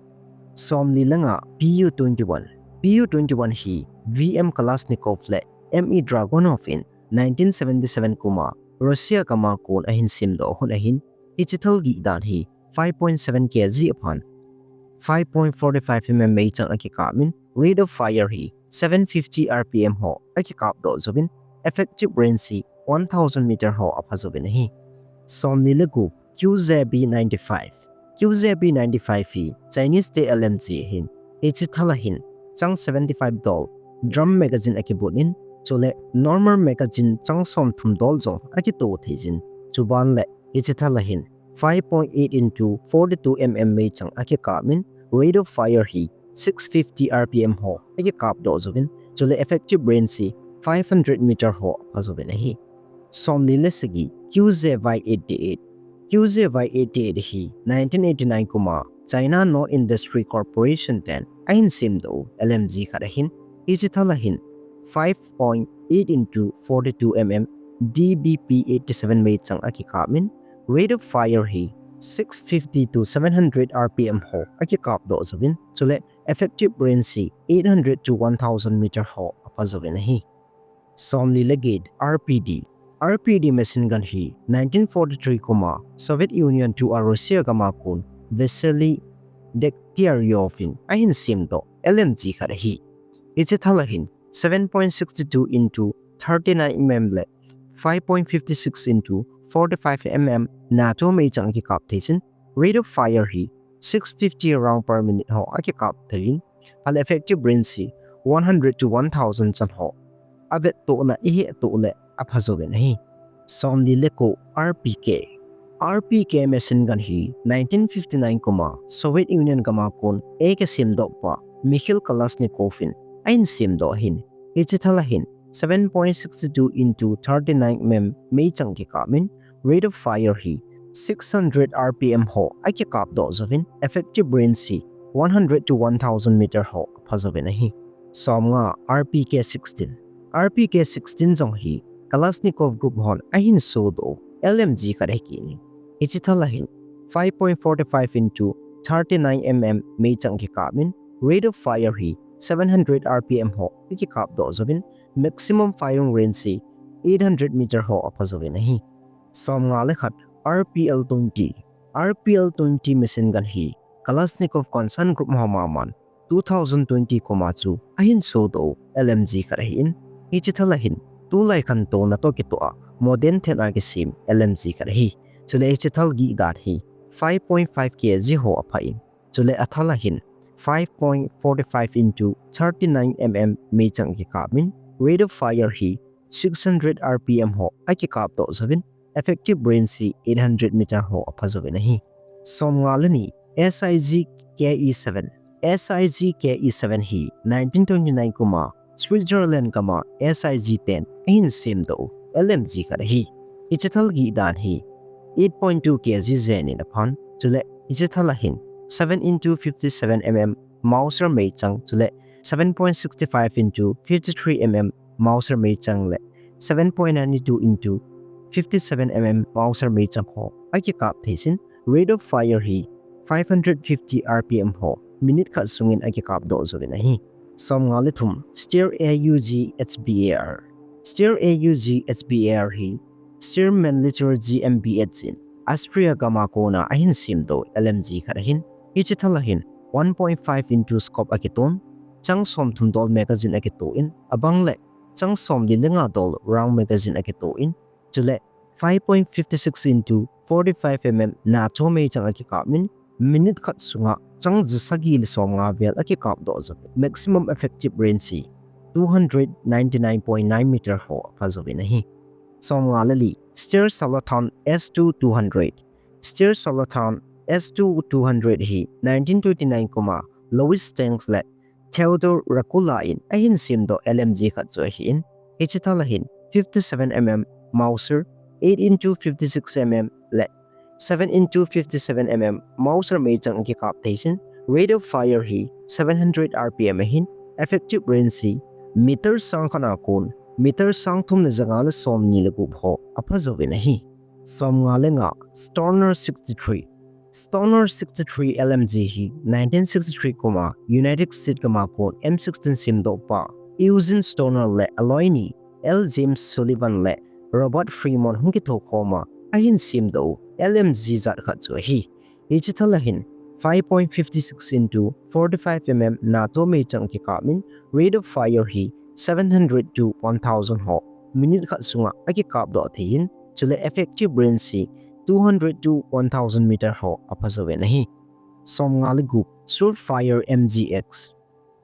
Somli le nga, P U twenty-one. P U twenty-one hi V M Kalashnikov le M E Dragunov in nineteen seventy-seven kum a Russia gam a kon ahin semdoh hun ahin, hiche thal gih dan hi five point seven K G aphan, five point four five mm meichang akikap in, rate of fire hi seven fifty R P M ho akikapdoh jouvin, effective range hi one thousand meter ho apha jouvin ahi. Somli le gup, Q J B ninety-five. Q J B ninety-five hi Chinese te L M G ahin. Hiche thal a hin chang seventy-five dol drum magazine akibut in, chule normal magazine chang somthum dol jong akitoh thei jin. Chuban le hiche thal a hin five point eight into forty-two mm meichang akikap in, rate of fire hi six fifty R P M ho akikapdoh jouvin, chule effective range hi five hundred meter ho apha jouvin ahi. Somli le sagi, Q J Y eighty-eight. Q J Y eighty-eight hi nineteen eighty-nine kum a China North Industry Corporation ten ahin semdoh u L M G khat ahin. Hiche thal a hin five point eight into forty-two mm D B P eighty-seven meichang akikap in, rate of fire hi six fifty to seven hundred R P M ho akikapdoh jouvin, chule effective range hi eight hundred to one thousand meter ho apha jouvin ahi. Somli le get, R P D. R P D machine gun hi nineteen forty-three kum a Soviet Union toh Russia gam a kon Vasily Degtyaryov in ahin semdoh L M G khat ahi. Hiche thal a hin seven point six two into thirty-nine mm le five point five six into forty-five mm NATO meichang akikap thei jin, rate of fire hi six fifty round per minute ho akikap thei in, phale effective range hi one hundred to one thousand chan ho. Avettohna ihetoh le apha jouvin ahi. Somli le ko, R P K. R P K machine gun hi nineteen fifty-nine kum a Soviet Union gam a kon A K semdohpa Mikhail Kalashnikov in ahin semdoh ahin. Hiche thal a hin seven point six two into thirty-nine mm meichang kikap in, rate of fire hi six hundred R P M ho akikapdoh jouvin, effective range hi one hundred to one thousand meter ho apha jouvin ahi. Somnga, R P K sixteen. R P K sixteen jong hi Kalashnikov group hon ahin sodoh u L M G khat ahi kit in. Hiche thal a hin five point four five into thirty-nine mm meichang kikap in, rate of fire hi seven hundred R P M ho akikapdoh jouvin, maximum firing range hi eight hundred meter ho apha jouvin ahi. Somnga le khat, R P L twenty. R P L twenty machine gun hi Kalashnikov concern group ho maman two thousand twenty kum a chu ahin sodoh u L M G khat ahin. Hiche thal a hin tulai khantouna toh kitoh a modern then a kisem L M G khat ahi. Chule hiche thal gih dan hi five point five K G ho apha in, chule athal a hin five point four five into thirty nine mm meichang akikap in, rate of fire hi six hundred R P M ho akikap doh jouvin, effective range hi eight hundred meter ho apha jouvin ahi. Somnga le ni, S I G K E seven. S I G K E seven hi nineteen twenty nine kuma Switzerland gama S I G ten ahin semdoh u L M G khat ahi. Hiche thal gih dan hi eight point two K G jen in aphan, chule hiche thal a hin seven into fifty seven mm Mauser meichang, chule seven point six five into fifty three mm Mauser meichang le seven point nine two into fifty seven mm Mauser meichang ho akikap thei jin, rate of fire hi five hundred fifty R P M ho minute khat sungin akikap doh jouvin ahi. Somnga le thum, Steyr A U G H B A R. Steyr A U G H B A R hi Steyr Mannlicher G M B H in Austria gama kona ahin semdoh L M G khat ahin, hiche thal a hin one point five into scope akiton, chang somthum dol magazine akitoh in, abang le chang somli le nga dol round magazine akitoh in, chule five point fifty six into forty five mm NATO meichang akikap in, minute khat sunga chang jasagi le somnga vel akikap doh jouvin, maximum effective range hi two hundred ninety nine point nine meter ho apha jouvin ahi. Somnga le li, Steyr Solothurn S two two hundred. Steyr Solothurn S two two hundred hi nineteen twenty nine kuma Louis Stange le Theodor Rakula in ahin semdoh L M G khat chu ahin, hiche thal a hin fifty seven mm Mauser, eight into fifty six mm le seven into fifty seven mm Mauser meichang akikap thei jin, rate of fire hi seven hundred R P M ahin, effective range hi meter sang khat a kon meter sang thum le janga le somni le gup ho apha jouvin ahi. Somnga le nga, Stoner sixty three. Stoner sixty three L M G hi nineteen sixty three kuma United States gama kon M sixteen semdoh pa Eugene Stoner le aloinu L James Sullivan le Robert Fremont hung kithokhom a ahin semdoh u L M G jat khat chu ahi. Hiche thal a hin five point fifty six into forty five mm NATO meichang akikap in, rate of fire hi seven hundred to one thousand ho minute khat sunga akikap doh thei in, chule effective range hi two hundred to one thousand meter ho apha jouvin ahi. Somnga le gup, Surefire M G X.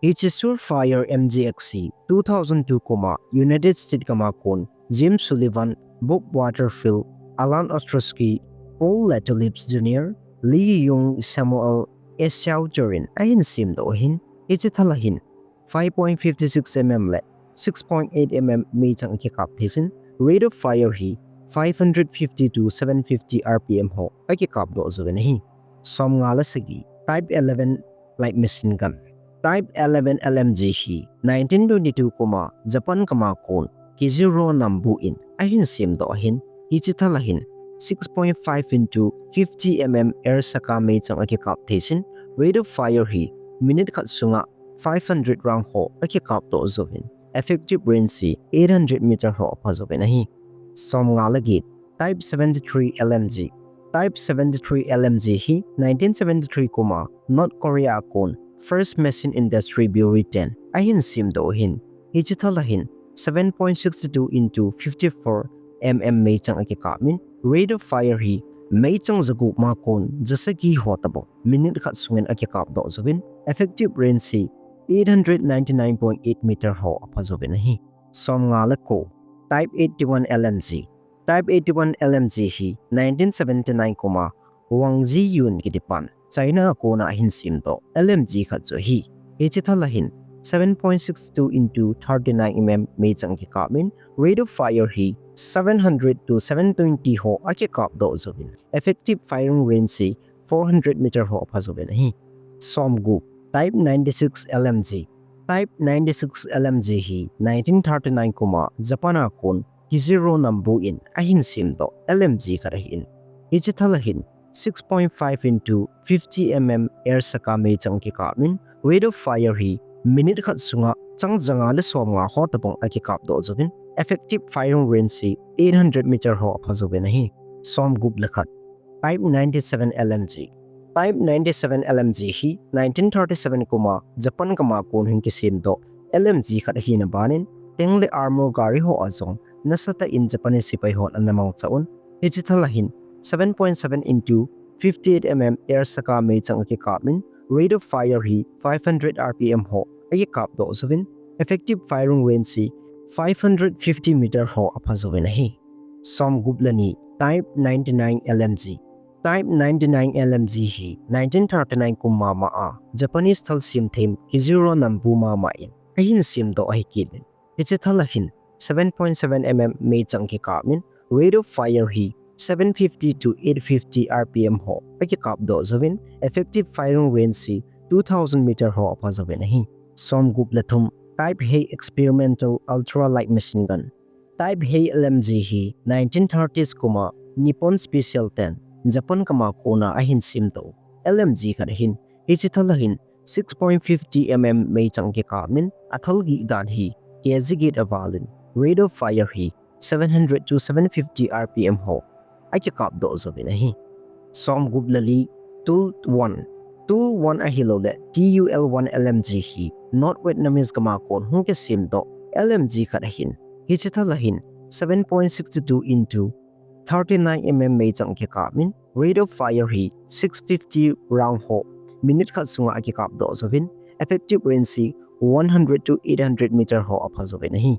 Hiche Surefire M G X hi two thousand two kuma United States gama kon James Sullivan, Bob Waterfield, Alan Ostrowski, Paul Latulippe Junior, Lee Young, Samuel Eichauer in ahin semdoh u ahin, hiche thal a hin five point fifty six mm le six point eight mm meichang akikap thei jin, rate of fire hi five hundred fifty to seven fifty R P M ho akikap doh jouvin ahi. Somnga le sagi, Type eleven light machine gun. Type eleven L M G hi nineteen twenty two kuma Japan gama kon Kijiro Nambu in ahin semdoh ahin, hiche thal a hin six point five into fifty mm Air Saka meichang akikap thei jin, rate of fire hi minute khat sunga five hundred round ho akikap doh jouvin, effective range hi eight hundred meter ho apha jouvin ahi. Somnga le get, Type seventy three L M G. Type seventy three L M G hi nineteen seventy three kuma North Korea a kon First Machine Industry Bureau ten ahin semdoh u ahin, hiche thal a hin seven point six two into fifty four mm meichang akikap in, rate of fire hi meichang jagup ma kon jasagi ho tobang minute khat sungin akikap doh jouvin, effective range hi eight hundred ninety nine point eight meter ho apha jouvin ahi. Somnga le ko, Type eighty one L M G. Type eighty one L M G hi nineteen seventy nine kuma Wang Zhiyun kitipan China a kona ahin semdoh L M G khat chu ahi. Hiche thal a hin seven point six two into thirty nine mm meichang akikap in, rate of fire hi seven hundred to seven twenty ho akikap doh jouvin, effective firing range hi four hundred meter ho apha jouvin ahi. Somgup, Type ninety six L M G. Type ninety six L M G hi nineteen thirty nine kuma Japan a kon Kijiro Nambu in ahin semdoh L M G khat ahin, hiche thal a hin six point five into fifty mm Air Saka meichang akikap in, rate of fire hi minute khat sunga chang janga le somnga ho tobang akikap doh jouvin, effective firing range hi eight hundred meter ho apha jouvin ahi. Somgup le khat, Type ninety seven L M G. Type ninety seven L M G hi nineteen thirty seven kuma Japan gama kon hung kisemdoh L M G khat ahina banin, tank le armor gari ho a jong nasatah in Japanese sepai hon ana mangcha un, hiche thal a hin seven point seven into fifty eight mm Air Saka meichang akikap in, rate of fire hi five hundred R P M ho akikap doh jouvin, effective firing range hi five hundred fifty meter ho apha jouvin ahi. Som gup le ni, Type ninety-nine L M G. Type ninety-nine L M G hi nineteen thirty-nine kum mama a Japanese thal semthem Kijiro Nambu mama in ahin semdoh ahi kit in. Hiche thal a hin seven point seven M M meichang kikap in, rate of fire hi seven fifty to eight fifty R P M ho akikap doh jouvin, effective firing range hi two thousand meter ho apha jouvin ahi. Som gup le thum, Type Hei Experimental Ultra Light Machine Gun. Type Hei L M G hi nineteen thirties kum a Nippon Special ten Japan gam a kona ahin semdoh L M G khat ahin, hiche thal a hin six point fifty M M meichang kikap in, athal gih dan hi K G get aval in, rate of fire hi seven hundred to seven fifty R P M ho akikap doh jouvin ahi. Som gup le li, Tool one. Tool one ahilouleh T U L one L M G hi North Vietnamese gam a kon hung kisemdoh L M G khat ahin, hiche thal a hin seven point six two into thirty-nine M M meichang kikap in, rate of fire hi six fifty round ho minute khat sunga akikap doh jouvin, effective range hi one hundred to eight hundred meter ho apha jouvin ahi.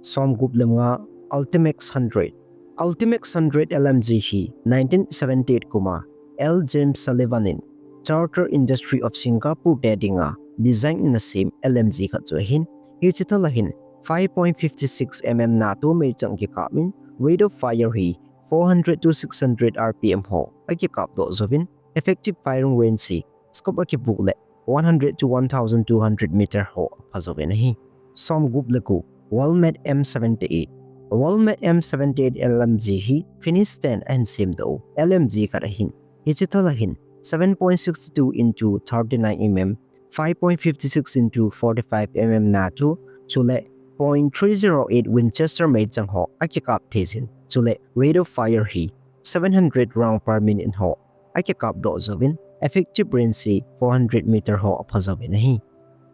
Som gup le nga, Ultimax hundred. Ultimax hundred L M G hi nineteen seventy-eight kum a L James Sullivan in Charter Industry of Singapore te dinga design in asem L M G khat chu ahin, hiche thal a hin five point fifty six M M NATO meichang kikap in, rate of fire hi four hundred to six hundred R P M ho akikap doh jouvin, effective firing range hi scope akibuk le one hundred to one thousand two hundred meter ho apha jouvin ahi. Som gup le ko, Walmet M seventy-eight. Walmet M seventy-eight L M G hi Finnish ten ahin semdoh L M G khat ahin, hiche thal a hin seven point six two into thirty-nine M M, five point fifty six into forty-five M M NATO, chule point three zero eight Winchester meichang ho akikap thei jin, chule rate of fire hi seven hundred round per minute ho akikap doh jouvin, effective range hi four hundred meter ho apha jouvin ahi.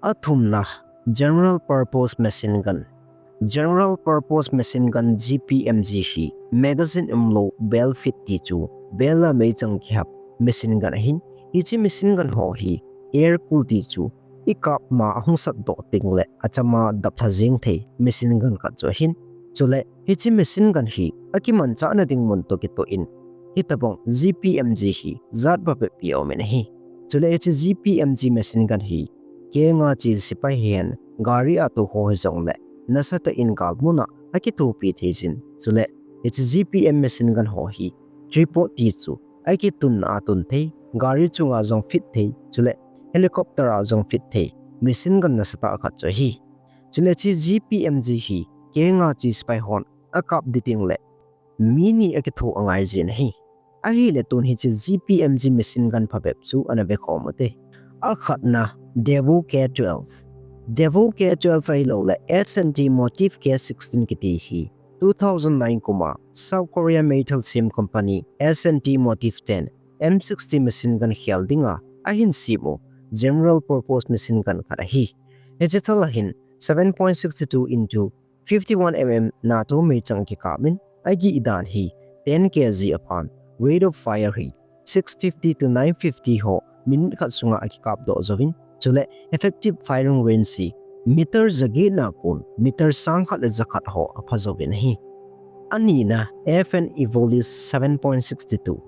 Athumna, General Purpose Machine Gun. General Purpose Machine Gun, G P M G hi magazine umlou barrel fit ti chu barrel a meichang kihap machine gun ahin, hiche machine gun ho hi air cool ti chu ikap ma ahung satdoh teng le achama dap tha jeng thei machine gun khat chu ahin. Chule hiche machine gun hi akimanchahna ding mun toh kitoh in, hitobang G P M G hi jat phabep pi aumin ahi. Chule hiche G P M G machine gun hi kenga che sepai hihen gari a tou ho hijongle nasatah in gal mun a akithopi thei jin. Chule hiche G P M machine gun ho hi tripod ti chu akitunna a tun thei, gari chunga jong fit thei, chule helicopter a jong fit thei machine gun nasatah khat chu ahi. Chule hiche G P M G hi kenga che sepai hon akap ding teng le mi ni akitho angai jin ahi. Ahile tun hiche G P M G machine gun phabep chu ana vekhom ute. Akhatna, Daewoo K twelve. Daewoo K twelve ahilouleh S and T Motive K sixteen kiti hi two thousand nine kum a South Korea meithal sem company S and T Motive ten M sixty machine gun khel dinga ahin sem u general purpose machine gun khat ahi. Hiche thal a hin seven point six two into fifty-one M M NATO meichang kikap in, agih dan hi ten K G aphan, rate of fire hi six fifty to nine fifty ho minute khat sunga akikap doh jouvin, chule effective firing range hi meter jaget na kon meter sang khat le jakhat ho apha jouvin ahi. Anina, F N Evolis seven point six two.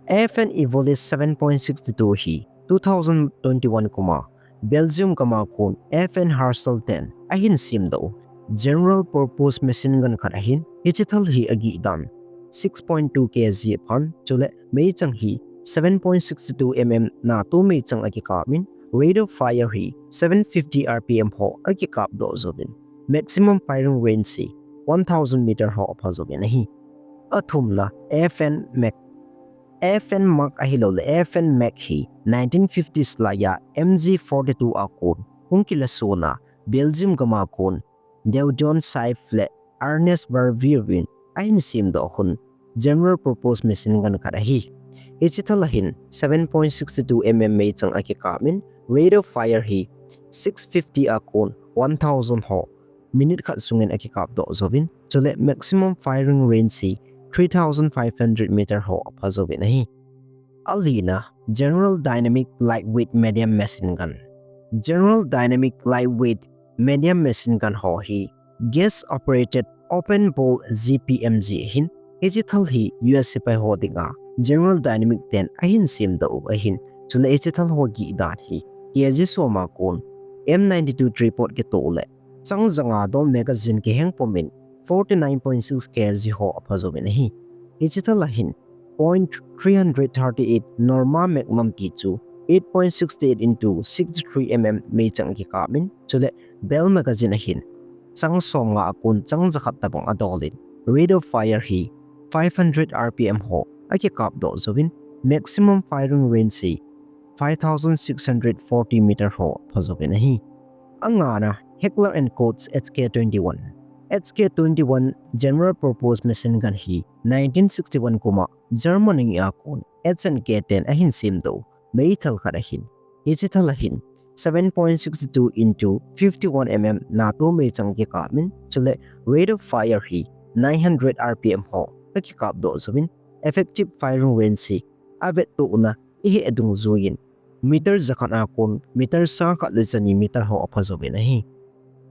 F N Evolis seven point six two hi two thousand twenty-one kum a Belgium gam a kon F N Herstal ten ahin semdoh general purpose machine gun khat ahin, hiche thal hi agih dan six point two K G aphan, chule meichang hi seven point six two M M NATO meichang akikap in, rate of fire hi seven fifty R P M ho akikap doh jouvin, maximum firing range hi one thousand meter ho apha jouvin ahi. Athumna, F N Mag. F N Mag ahilouleh F N Mag hi nineteen fifties laiya M G forty-two a kon hung kilason a Belgium gam a kon Deudon Sife le Ernest Verveer in ahin semdoh hun general purpose machine gun khat ahi. Hiche thal a hin seven point six two M M meichang akikap in, rate of fire hi six fifty a kon one thousand ho minute khat sungin akikap doh jouvin, chule maximum firing range hi three thousand five hundred meter ho apha jouvin ahi. Alina, General Dynamic Lightweight Medium Machine Gun. General Dynamic Lightweight Medium Machine Gun ho hi gas operated open bolt G P M G ahin. Hiche thal hi U S sepai ho dinga General Dynamic ten ahin semdoh u ahin. Chule hiche thal ho gih dan hi K G som a kon M ninety-two tripod kitoh le chang ja nga dol magazine kiheng pumin forty-nine point six K G ho apha jouvin ahi. Hiche thal a hin point three hundred thirty-eight Norma Magnum ti chu eight point six eight into sixty-three M M meichang kikapin, chule bell magazine a hin chang som nga a kon chang ja khat tabang adolin, rate of fire hi five hundred R P M ho akikap doh jouvin, maximum firing range hi five thousand six hundred forty meter ho apha jouvin ahi. Angana, Heckler and Koch's H K twenty-one. H K twenty-one general purpose machine gun hi nineteen sixty-one kum a Germany a kon H and K ten ahin semdoh meithal khat ahin. Hiche thal a hin seven point six two into fifty-one M M NATO meichang kikapin, chule rate of fire hi nine hundred R P M ho akikap doh jouvin, effective firing range hi avettohna ihet dungjuiyin meter ja khat a kon meter sang khat le ja ni meter ho apha jouvin ahi.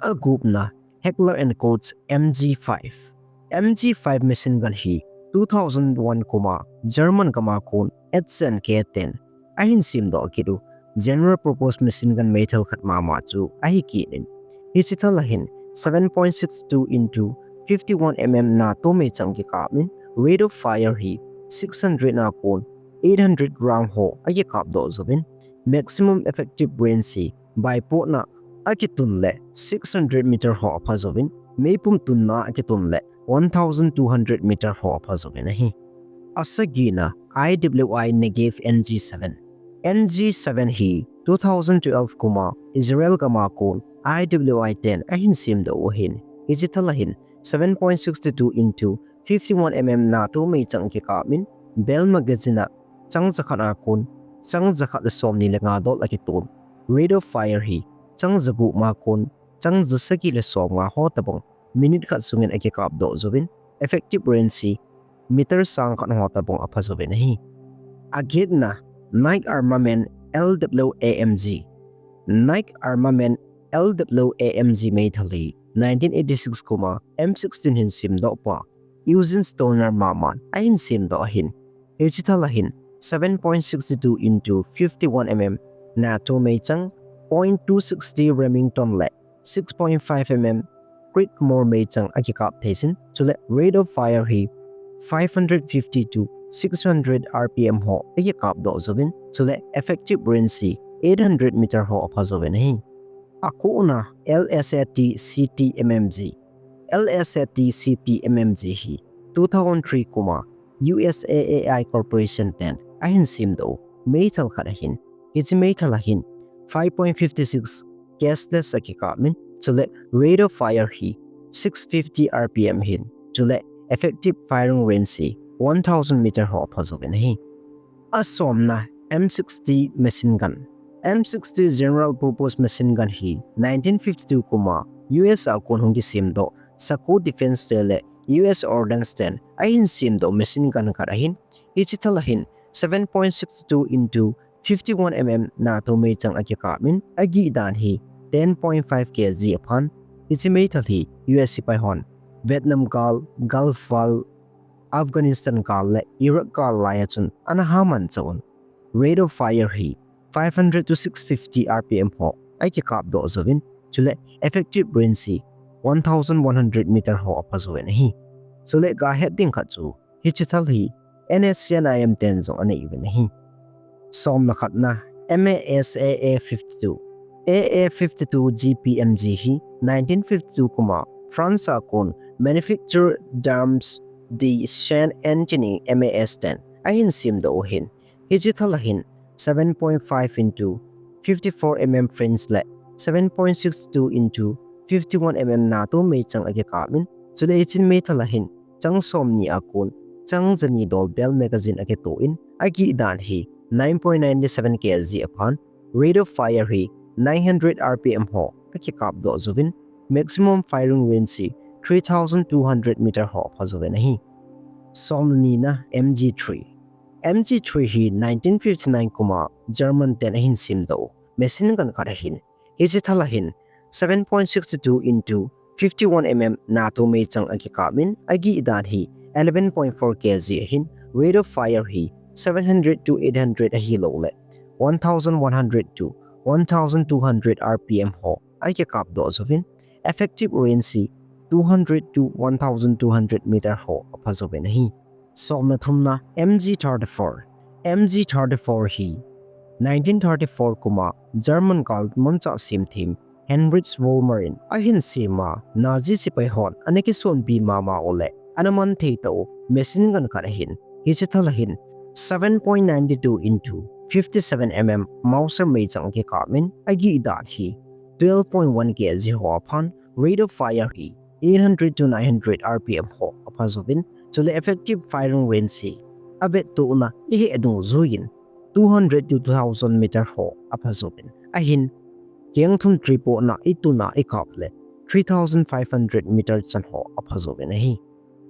Agupna, Heckler and Koch's M G five. M G five machine gun hi two thousand one kum a German gam a kon H and K ten ahin semdoh kit u general purpose machine gun meithal khat mama chu ahi kit in. Hiche thal a hin seven point six two into fifty-one M M NATO meichang kikapin, rate of fire hi six hundred a kon eight hundred round ho akikap doh jouvin, maximum effective range hi baipona akitun le six hundred meter ho apha jouvin, meipum tunna akitun le one thousand two hundred meter ho apha jouvin ahi. Asagina, I W I Nagave N G seven. N G seven hi two thousand twelve kum a Israel gam a kon I W I ten ahin semdoh u ahin. Hiche thal a hin seven point six two into fifty-one M M NATO meichang kikapin, bell magazine a chang ja khat a kon chang ja khat le som ni le nga dol akiton. Rate of fire hi chang ja gup ma kon chang ja sagi le som nga ho tabang minute khat sungin akikap doh jouvin, effective range hi meter sang khat ho tabang apha jouvin ahi. Agetna, Nike Armament L W A M G. Nike Armament L W A M G meithal hi nineteen eighty-six kum a M sixteen hin semdoh pa Eugene Stoner maman ahin semdoh ahin. Hiche thal a hin seven point six two into fifty-one M M NATO meichang, point two sixty Remington le six point five M M Creedmoor meichang akikap theisin, chule rate of fire hi five hundred fifty to six hundred R P M ho akikap doh jouvin, chule effective range hi eight hundred meter ho apha jouvin ahi. Akona, L S A T C T M M G. L S A T C T M M G hi two thousand three kum a U S A A I Corporation ten ahin semdoh meithal khat ahin. Hiche meithal a hin five point fifty-six gasless akikapin, chule rate of fire hi six fifty R P M ahin, chule effective firing range hi one thousand meter ho apha jouvin ahi. Asomna, M sixty machine gun. M sixty general purpose machine gun hi nineteen fifty-two kum a U S a kon hung kisemdoh Sako Defense te le U S Ordnance ten ahin semdoh machine gun khat ahin. Hiche thal a hin seven point six two into fifty-one M M NATO meichang akikapin, agih dan hi ten point five K G aphan. Hiche meithal hi U S sepai hon Vietnam gal, Gulf val, Afghanistan gal le Iraq gal lai a chun ana haman chauvin, rate of fire hi five hundred to six fifty R P M ho akikap doh jouvin, chule effective range hi one thousand one hundred meter ho apha jouvin ahi. Chule gahet ding khat chu hiche thal hi N S C N I M ten jong anei uvin ahi. Somna khatna, M A S A A fifty-two. A A fifty-two G P M G hi nineteen fifty-two kum a France a kon Manufacture d'Armes de Saint-Étienne M A S ten ahin semdoh u ahin. Hiche thal a hin seven point five into fifty-four M M French le seven point six two into fifty-one M M NATO meichang akikapin, chule hiche meithal a hin chang som ni a kon chang ja ni dol bell magazine akitoh in, agih dan hi nine point nine seven K G aphan, rate of fire hi nine hundred R P M ho akikap doh jouvin, maximum firing range hi three thousand two hundred meter ho apha jouvin ahi. Somnina, M G three. M G three hi nineteen fifty-nine kum a German ten ahin semdoh machine gun khat ahin. Hiche thal ahin seven point six two into fifty-one mm NATO meichang akikap in, agih dan hi eleven point four K G ahin, rate of fire hi seven hundred to eight hundred ahilouleh one thousand one hundred to one thousand two hundred R P M ho akikapdoh jouvin, effective range hi two hundred to one thousand two hundred meter ho apha jouvin ahi. Somna thumna, M G thirty-four. M G thirty-four hi nineteen thirty-four kum a German galmanchah semthem Heinrich Vollmer in ahin sem a, Nazi sepai hon ana kisonpi mama uleh ana man thei tah u machine gun khat ahin. Hiche thal ahin seven point nine two into fifty-seven mm Mauser meichang akikap in, agih dan hi twelve point one K G ho aphan, rate of fire hi eight hundred to nine hundred R P M ho apha jouvin, chule effective firing range hi avettuhna iheh dungjui in two hundred to two thousand meter ho apha jouvin ahin, keng thum tripohna ituna ikap leh three thousand five hundred meter chan ho apha jouvin ahi.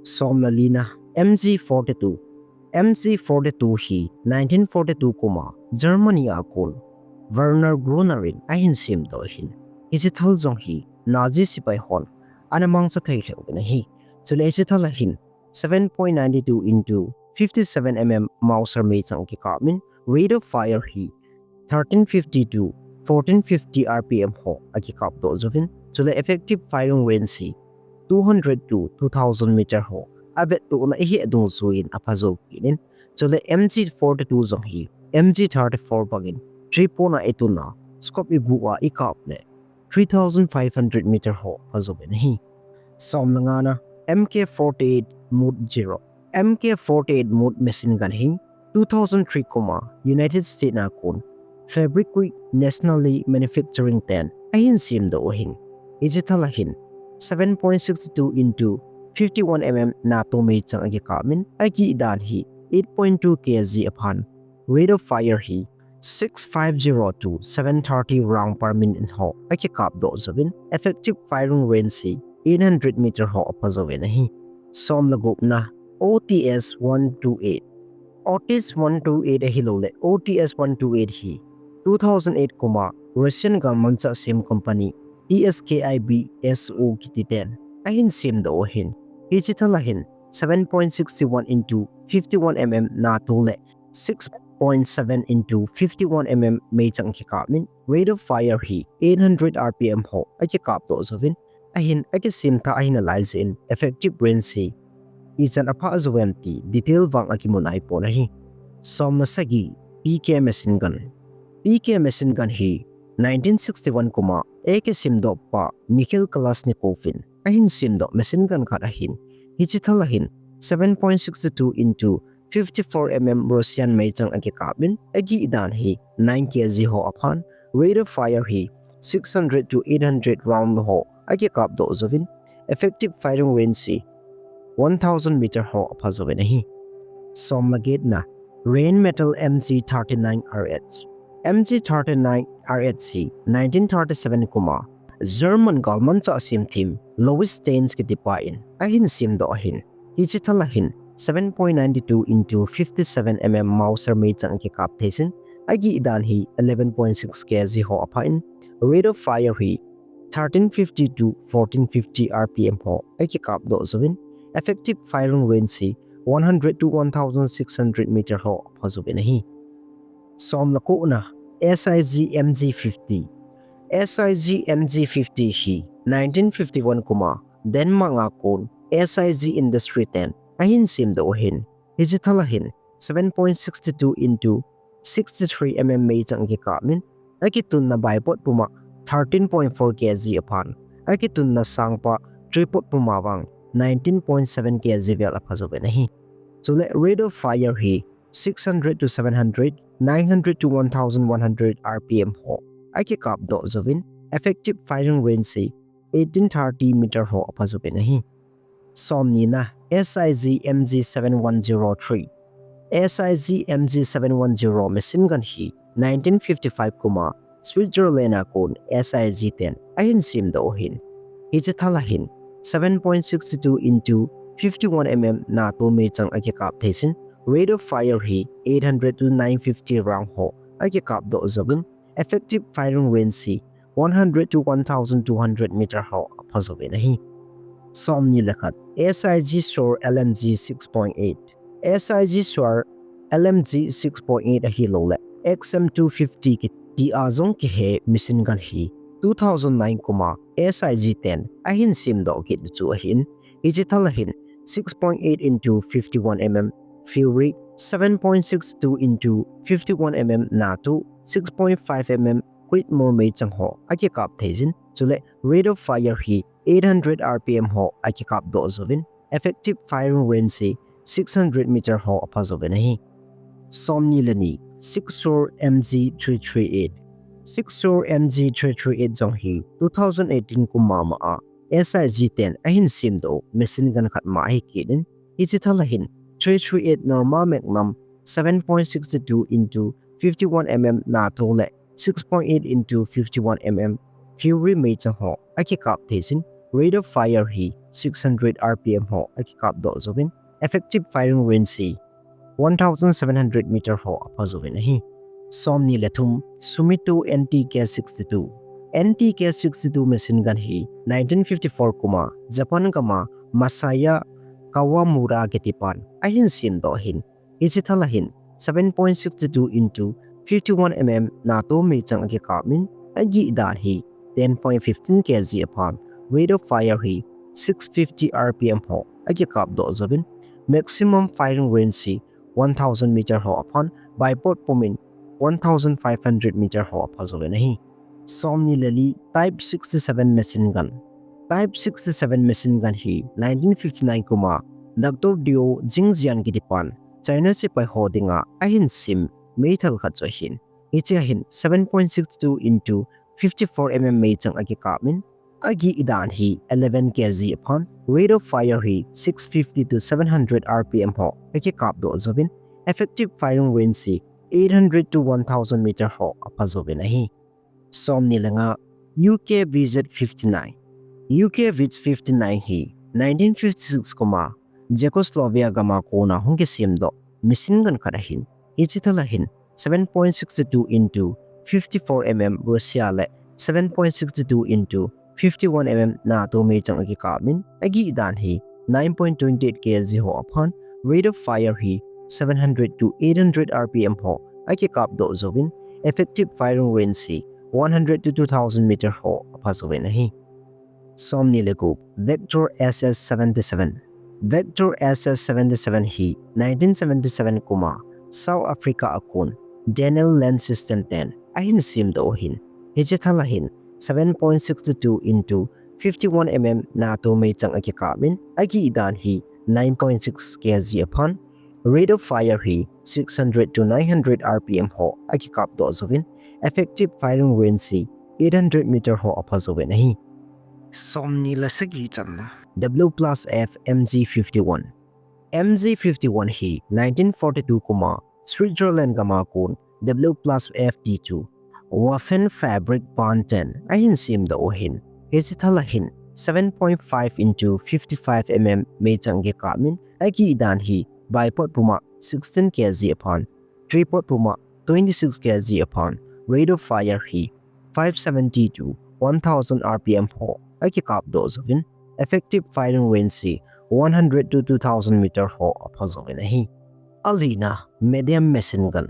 Somna lina, M G forty-two. M G forty-two hi nineteen forty-two kum a Germany a kon Werner Gruner in ahin semdoh ahin. Hiche thal jong hi Nazi sepai hon ana mangcha thei lheh uvin ahi. Chule hiche thal ahin seven point nine two into fifty-seven mm Mauser meichang akikap in, rate of fire hi thirteen fifty to fourteen fifty R P M ho akikapdoh jouvin, chule effective firing range hi two hundred to two thousand meter ho avettuhna iheh dungjui in apha jou kit in, chule M G forty-two jong hi M G thirty-four bangin tripohna ituna scope iguh a ikap leh three thousand five hundred meter ho apha jouvin ahi. Somna ngana, M K forty-eight Mod zero. M K forty-eight Mod machine gun hi two thousand three kum a United States a kon Fabriquest National Manufacturing ten ahin semdoh ahin. Hiche thal ahin seven point six two into fifty-one mm NATO meichang akikap in, agih dan hi eight point two K G aphan, rate of fire hi six five zero to seven thirty round per minute ho akikapdoh jouvin, effective firing range hi eight hundred meter ho apha jouvin ahi. Somna gupna, O T S one two eight. O T S one two eight ahilouleh O T S one two eight hi two thousand eight kum a Russian galmanchah sem company T S K I B S O kiti ten ahin semdoh ahin. Hiche thal ahin seven point six one into fifty-one mm NATO leh six point seven into fifty-one mm meichang akikap in, rate of fire hi eight hundred R P M ho akikapdoh jouvin, ahin akisem thah ahi nalai jeh in effective range hi ichan apha jou em ti detail vang akimu naipon ahi. Somna sagi, P K machine gun. P K machine gun hi nineteen sixty-one kum a A K semdohpa Mikhail Kalashnikov in ahin semdoh machine gun khat ahin. Hiche thal ahin seven point six two into fifty-four mm Russian meichang akikap in, agih dan hi nine K G ho aphan, rate of fire hi six hundred to eight hundred round ho akikapdoh jouvin, effective firing range hi one thousand meter ho apha jouvin ahi. Somna getna, Rheinmetall M G thirty-nine R H. M G thirty-nine R H hi nineteen thirty-seven kum a German galmanchah semthem Louis Steinitz kitipa in ahin semdoh ahin. Hiche thal ahin seven point nine two into fifty-seven mm Mauser meichang akikap thei jin, agih dan hi eleven point six K G ho apha in, rate of fire hi thirteen fifty to fourteen fifty R P M ho akikapdoh jouvin, effective firing range hi one hundred to one thousand six hundred meter ho apha jouvin ahi. Somna kona, S I G M G fifty. S I G M G fifty hi nineteen fifty-one kum a Denmark a kon S I G Industry ten ahin semdoh ahin. Hiche thal ahin seven point six two into sixty-three mm meichang akikap in, akitunna baipot puma thirteen point four K G aphan, akitunna sangpa tripot puma vang nineteen point seven K G vel apha jouvin ahi. Chule rate of fire hi six hundred to seven hundred, nine hundred to one thousand one hundred R P M ho akikapdoh jouvin, effective firing range hi eighteen thirty meter ho apha jouvin ahi. Somnina, S I G M G seven one zero three. S I G M G seven one zero machine gun hi nineteen fifty-five kum a Switzerland a kon S I G ten ahin semdoh ahin. Hiche thal ahin seven point six two into fifty-one mm NATO meichang akikap thei jin, Rate of fire hi eight hundred to nine fifty round ho akikap doh jouvin, effective firing range hi one hundred to one thousand two hundred meter ho apha jouvin ahi. Somni le khat, S I G Shure L M G six point eight. S I G Shure L M G six point eight ahilouleh X M two fifty kiti a jong kihe machine gun hi two thousand nine kum a S I G ten ahin semdoh kit u chu ahin, hiche thal a hin six point eight into fifty-one M M Fury, seven point six two into fifty-one M M NATO, six point five M M Creedmoor meichang ho akikap thei jin, chule rate of fire hi eight hundred R P M ho akikap doh jouvin, effective firing range hi six hundred meter ho apha jouvin ahi. Somni le ni, Sig Sauer M G three three eight. Sig Sauer M G three three eight jong hi two thousand eighteen kum mama a S I G ten ahin semdoh machine gun khat ma ahi kit in, hiche thal a hin three three eight normal Magnum, seven point six two into fifty-one M M NATO le six point eight into fifty-one M M Fury meichang ho akikap thei jin, rate of fire hi six hundred R P M ho akikap doh jouvin, effective firing range hi one thousand seven hundred meter ho apha jouvin ahi. Somni le thum, Sumito N T K sixty-two. N T K sixty-two machine gun hi nineteen fifty-four kum a Japan gam a Masaya Kawamura kitipan ahin semdoh ahin, hiche thal a hin seven point six two into fifty-one M M NATO meichang akikap in, agih dan hi ten point fifteen K G aphan, rate of fire hi six fifty R P M ho akikap doh jouvin, maximum firing range hi one thousand meter ho aphan, bipod pumin one thousand five hundred meter ho apha jouvin ahi. Somni le li, Type sixty-seven machine gun. Type sixty-seven machine gun hi nineteen fifty-nine kum a Doctor Duo Jingjian kitipan China sepai ho dinga ahin sem meithal khat chu ahin, hiche a hin seven point six two into fifty-four M M meichang akikap in, agih dan hi eleven K G aphan, rate of fire hi six fifty to seven hundred R P M ho akikap doh jouvin, effective firing range hi eight hundred to one thousand meter ho apha jouvin ahi. Somni le nga, U K V Z fifty-nine. U K V Z fifty-nine hi nineteen fifty-six kum a Czechoslovakia gam a kona hung kisemdoh machine gun khat ahin, hiche thal a hin seven point six two into fifty-four M M Russia le seven point six two into fifty-one M M NATO meichang akikap in, agih dan hi nine point two eight K G ho aphan, rate of fire hi seven hundred to eight hundred R P M ho akikap doh jouvin, effective firing range hi one hundred to two thousand meter ho apha jouvin ahi. Somni le gup, Vector S S seventy-seven. Vector S S seventy-seven hi nineteen seventy-seven kum a South Africa a kon Daniel Land System ten ahin semdoh ahin, hiche thal a hin seven point six two into fifty-one M M NATO meichang akikap in, agih dan hi nine point six K G aphan, rate of fire hi six hundred to nine hundred R P M ho akikap doh jouvin, effective firing range hi eight hundred meter ho apha jouvin ahi. Somni le sagi channa, W plus F M G fifty-one. M G fifty-one hi nineteen forty-two kum a Switzerland gam a kon W plus F T two Waffenfabrik Bahn ten ahin semdoh ahin, hiche thal a hin seven point five into fifty-five M M meichang akikap in, agih dan hi bipod puma sixteen K G aphan, tripod puma twenty-six K G aphan, rate of fire hi five seventy to one thousand R P M ho akikap doh jouvin, effective firing range hi one hundred to two thousand meter ho apha jouvin ahi. Alina, medium machine gun.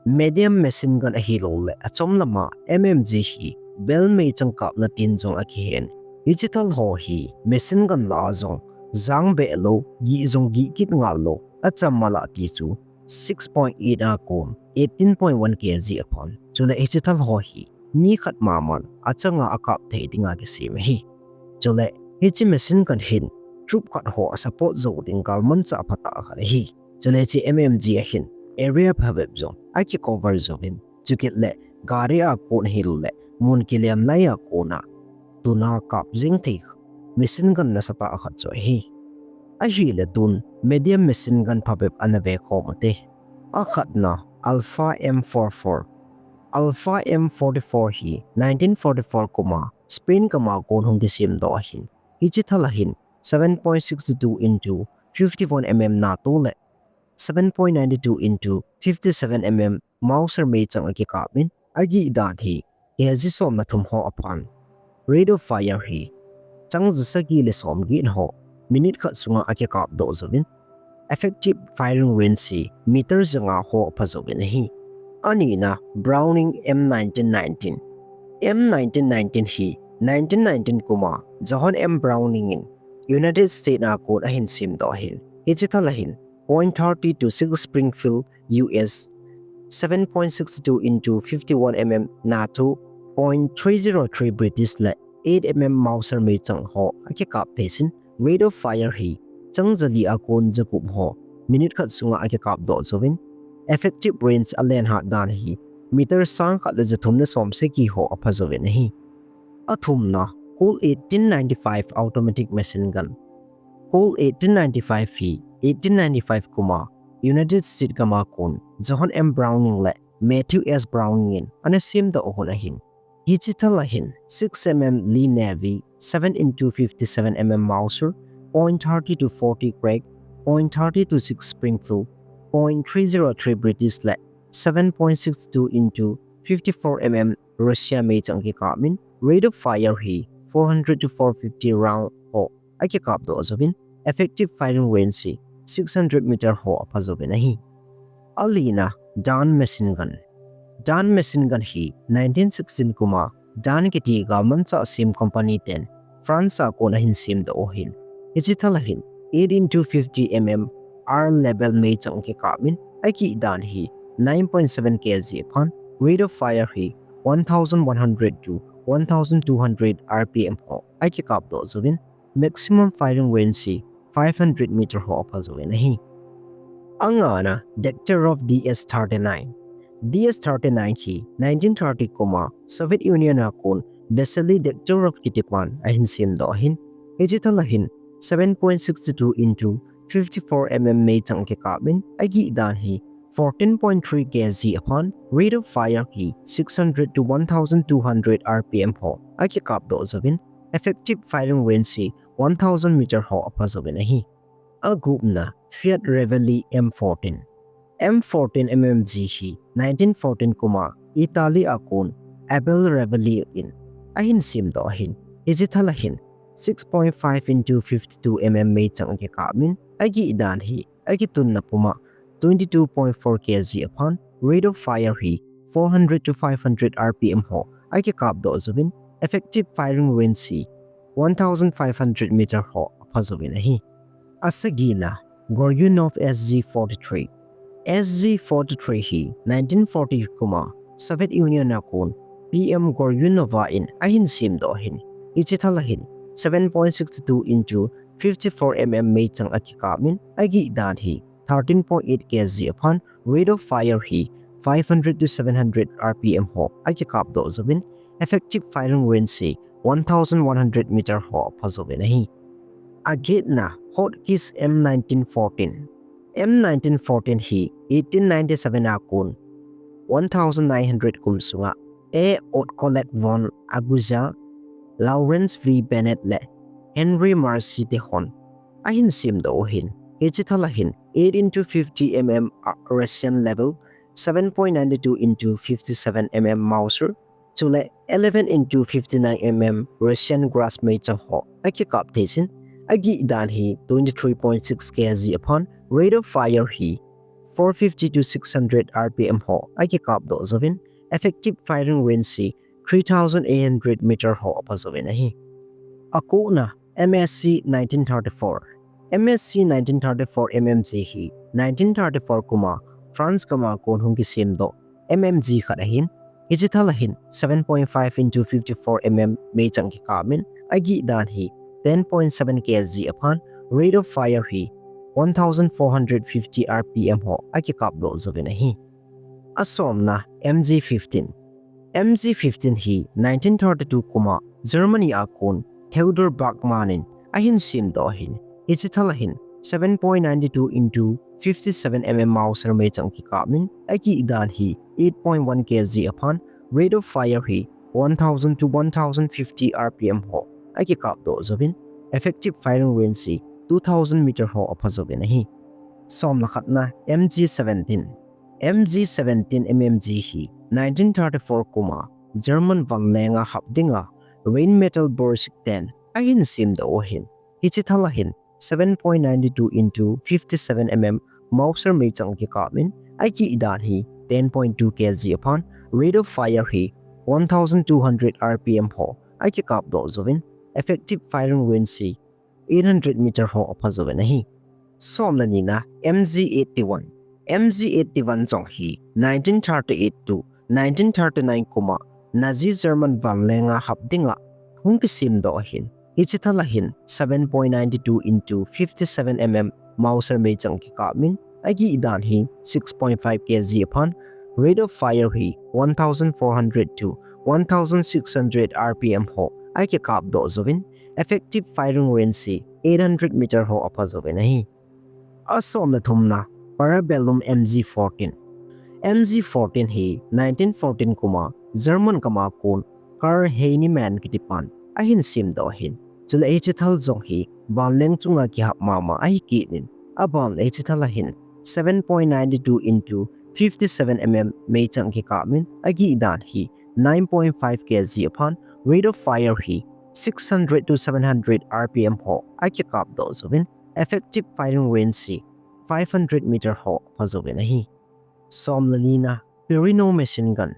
Medium machine gun ahilouleh achom lama M M G hi bel meichang kapna tin jong akihen, hiche thal ho hi machine gun lah a jong jang beh lou, gih jong gih kit ngal lou, acham mala ti chu six point eight a kon eighteen point one K G aphan, chule hiche thal ho hi mi khat maman achanga akap thei dinga kisem ahi. Chule hiche machine gun hin troop khat ho asupport jou ding galmanchah phatah khat ahi. Chule hiche M M G a hin area phabep jong akicover jouvin, chukit le gari a kon ahilouleh mun kilem lai a kona tuna kap jing thei machine gun nasatah khat chu ahi. Ahile tun medium machine gun phabep ana vekhom ute. Akhatna, Alpha M forty-four. Alpha M forty-four hi nineteen forty-four kum a Spain gam a kon hung kisemdoh ahin, hiche thal a hin seven point six two into fifty-one M M NATO le seven point nine two into fifty seven mm Mauser meichang akikap in, agih dan hi kg somna thum ho aphan. Rate of fire hi chang ja sagi le som get ho minute khat sunga akikap doh jouvin, effective firing range hi meter ja nga ho apha jouvin ahi. Anina Browning M nineteen nineteen. M nineteen nineteen hi nineteen nineteen kuma John M Browning in United States a kon ahin sem doh ahin. Hiche thal ahin point thirty two six Springfield, U S, seven point six two into fifty one mm NATO, point three zero three British le eight mm Mauser meichang ho akikap thei sin, rate of fire hi chang ja li a kon ja gup ho minute khat sunga akikap doh jouvin, effective range alen hat dan hi meter sang khat le ja thum le som sagi ho apha jouvin ahi. Athumna, Colt eighteen ninety-five automatic machine gun. Colt eighteen ninety-five hi eighteen ninety-five kuma United States gam a kon John M Browning le Matthew S Browning in ana sem doh u ahin. Hiche thal ahin six mm Lee Navy, seven into fifty seven mm Mauser, point thirty two forty Greg, point thirty two six Springfield, point three zero three British le seven point six two into fifty four mm Russia meichang akikap in, rate of fire hi four hundred to four fifty round ho akikap doh jouvin, effective firing range hi six hundred meter ho apha jouvin ahi. Alina, Dane machine gun. Dane machine gun hi nineteen sixteen kuma Dane kiti galmanchah sem company ten France a kon ahin sem doh u ahin. Hiche thal ahin eight into fifty mm R level meichang akikap in, agih dan hi nine point seven kg aphan, rate of fire hi one thousand one hundred to one thousand two hundred R P M ho akikap doh jouvin, maximum firing range hi five hundred meter ho apha jouvin ahi. Angana, Degtyaryov D S thirty-nine. D S thirty-nine hi nineteen thirty kuma Soviet Union a kon Vasily Degtyaryov kiti pan ahin sem doh ahin. Hiche thal ahin seven point six two into fifty four mm meichang akikap in, agih dan hi fourteen point three kg aphan, rate of fire hi six hundred to one thousand two hundred R P M ho akikap doh jouvin, effective firing range hi one thousand meter ho apha jouvin ahi. Agupna, Fiat Reveille M fourteen. M fourteen M M G hi nineteen fourteen kuma Italy a kon Abel Reveille in ahin sem doh ahin. Hiche thal ahin six point five into fifty two mm meichang akikap in, agih dan hi akitunna puma twenty two point four kg aphan, rate of fire hi four hundred to five hundred R P M ho akikap doh jouvin, effective firing range hi one thousand five hundred meter ho apha jouvin ahi. Asagina, Goryunov S G forty-three. S G forty-three hi nineteen forty kuma Soviet Union a kon P M Goryunov in ahin sem doh ahin. Hiche thal ahin seven point six two into fifty four mm meichang akikap in, agih dan hi thirteen point eight kg aphan, rate of fire hi five hundred to seven hundred R P M ho akikap doh jouvin, effective firing range hi one thousand one hundred meter ho apha jouvin ahi. Agetna, Hotchkiss M nineteen fourteen. M nineteen fourteen hi eighteen ninety-seven a kon one thousand nine hundred kum sunga A. Otkolek von Aguja, Lawrence V. Bennett le Henry Marcy te hon ahin sem doh u ahin. Hiche thal ahin eight into fifty mm Russian level, seven point nine two into fifty seven mm Mauser, chule eleven into fifty nine mm Russian Grasp meichang ho akikap thei sin, agih dan hi twenty three point six kg aphan, rate of fire hi four fifty to six hundred R P M ho akikap doh jouvin, effective firing range hi three thousand eight hundred meter ho apha jouvin ahi. Akona, M S C nineteen thirty-four. M S C nineteen thirty-four M M G hi nineteen thirty-four kuma France gam a kon hung kisem doh M M G khat ahin. Hiche thal ahin seven point five into fifty-four mm meichang kikap in, agih dan hi ten point seven kg aphan, rate of fire hi one thousand four hundred fifty R P M ho akikap doh jouvin ahi. Asomna, M G fifteen. M G fifteen hi nineteen thirty-two kuma Germany a kon Theodor Bachmann in ahin sem doh ahin. Hiche thal ahin seven point nine two into fifty seven mm Mauser meichang kikap in, agih dan hi eight point one kg aphan, rate of fire hi one thousand to one thousand fifty R P M ho akikap doh jouvin, effective firing range hi two thousand meter ho apha jouvin ahi. Som le khatna, M G seventeen. M G seventeen M M G hi nineteen thirty-four kuma German vanlenga hap dinga Rheinmetall Borsig ten ahin semdoh u ahin. Hiche thal a hin seven point nine two into fifty-seven M M Mauser meichang kikap in, akih dan hi ten point two K G aphan, rate of fire hi one thousand two hundred R P M ho akikapdoh uvin, effective firing range hi eight hundred meter ho apha uvin ahi. Som le nina, M G eighty-one. M G eighty-one jong hi nineteen thirty-eight to nineteen thirty-nine kuma Nazi German vanlenga hap dinga hung kisemdoh ahin. Hiche thal a hin seven point nine two into fifty-seven M M Mauser meichang kikap in, akih dan hi six point five K G aphan, rate of fire hi one thousand four hundred to one thousand six hundred R P M ho akikapdoh uvin, effective firing range hi eight hundred meter ho apha uvin ahi. Asom le thumna, Parabellum M G fourteen. M G fourteen hi nineteen fourteen kuma German gam a kon Karl Heinemann kitipan ahin semdoh ahin. Chule hiche thal jong hi vanleng chunga kihap mama ahi kit in, aban le hiche thal a hin seven point nine two into fifty-seven M M meichang kikap in, akih dan hi nine point five K G aphan, rate of fire hi six hundred to seven hundred R P M ho akikapdoh uvin, effective firing range hi five hundred meter ho apha uvin ahi. Som le nina, Perino machine gun.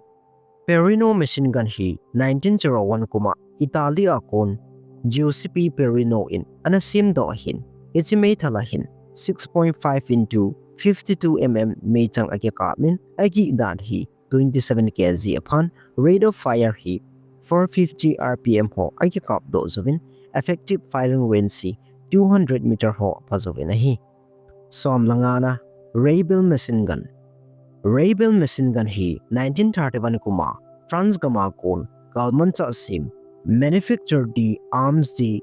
Perino machine gun hi nineteen zero one kuma Italy a kon Giuseppe Perino in ana semdoh ahin. Hiche meithal a hin six point five into fifty-two M M meichang akikap in, akih dan hi twenty-seven K G aphan, rate of fire hi four fifty R P M ho akikapdoh uvin, effective firing range hi two hundred meter ho apha uvin ahi. Som le ngana, Rebel machine gun. Rebel machine gun hi nineteen thirty-one kuma France gam a kon galmanchah sem, Manufacture d'Armes de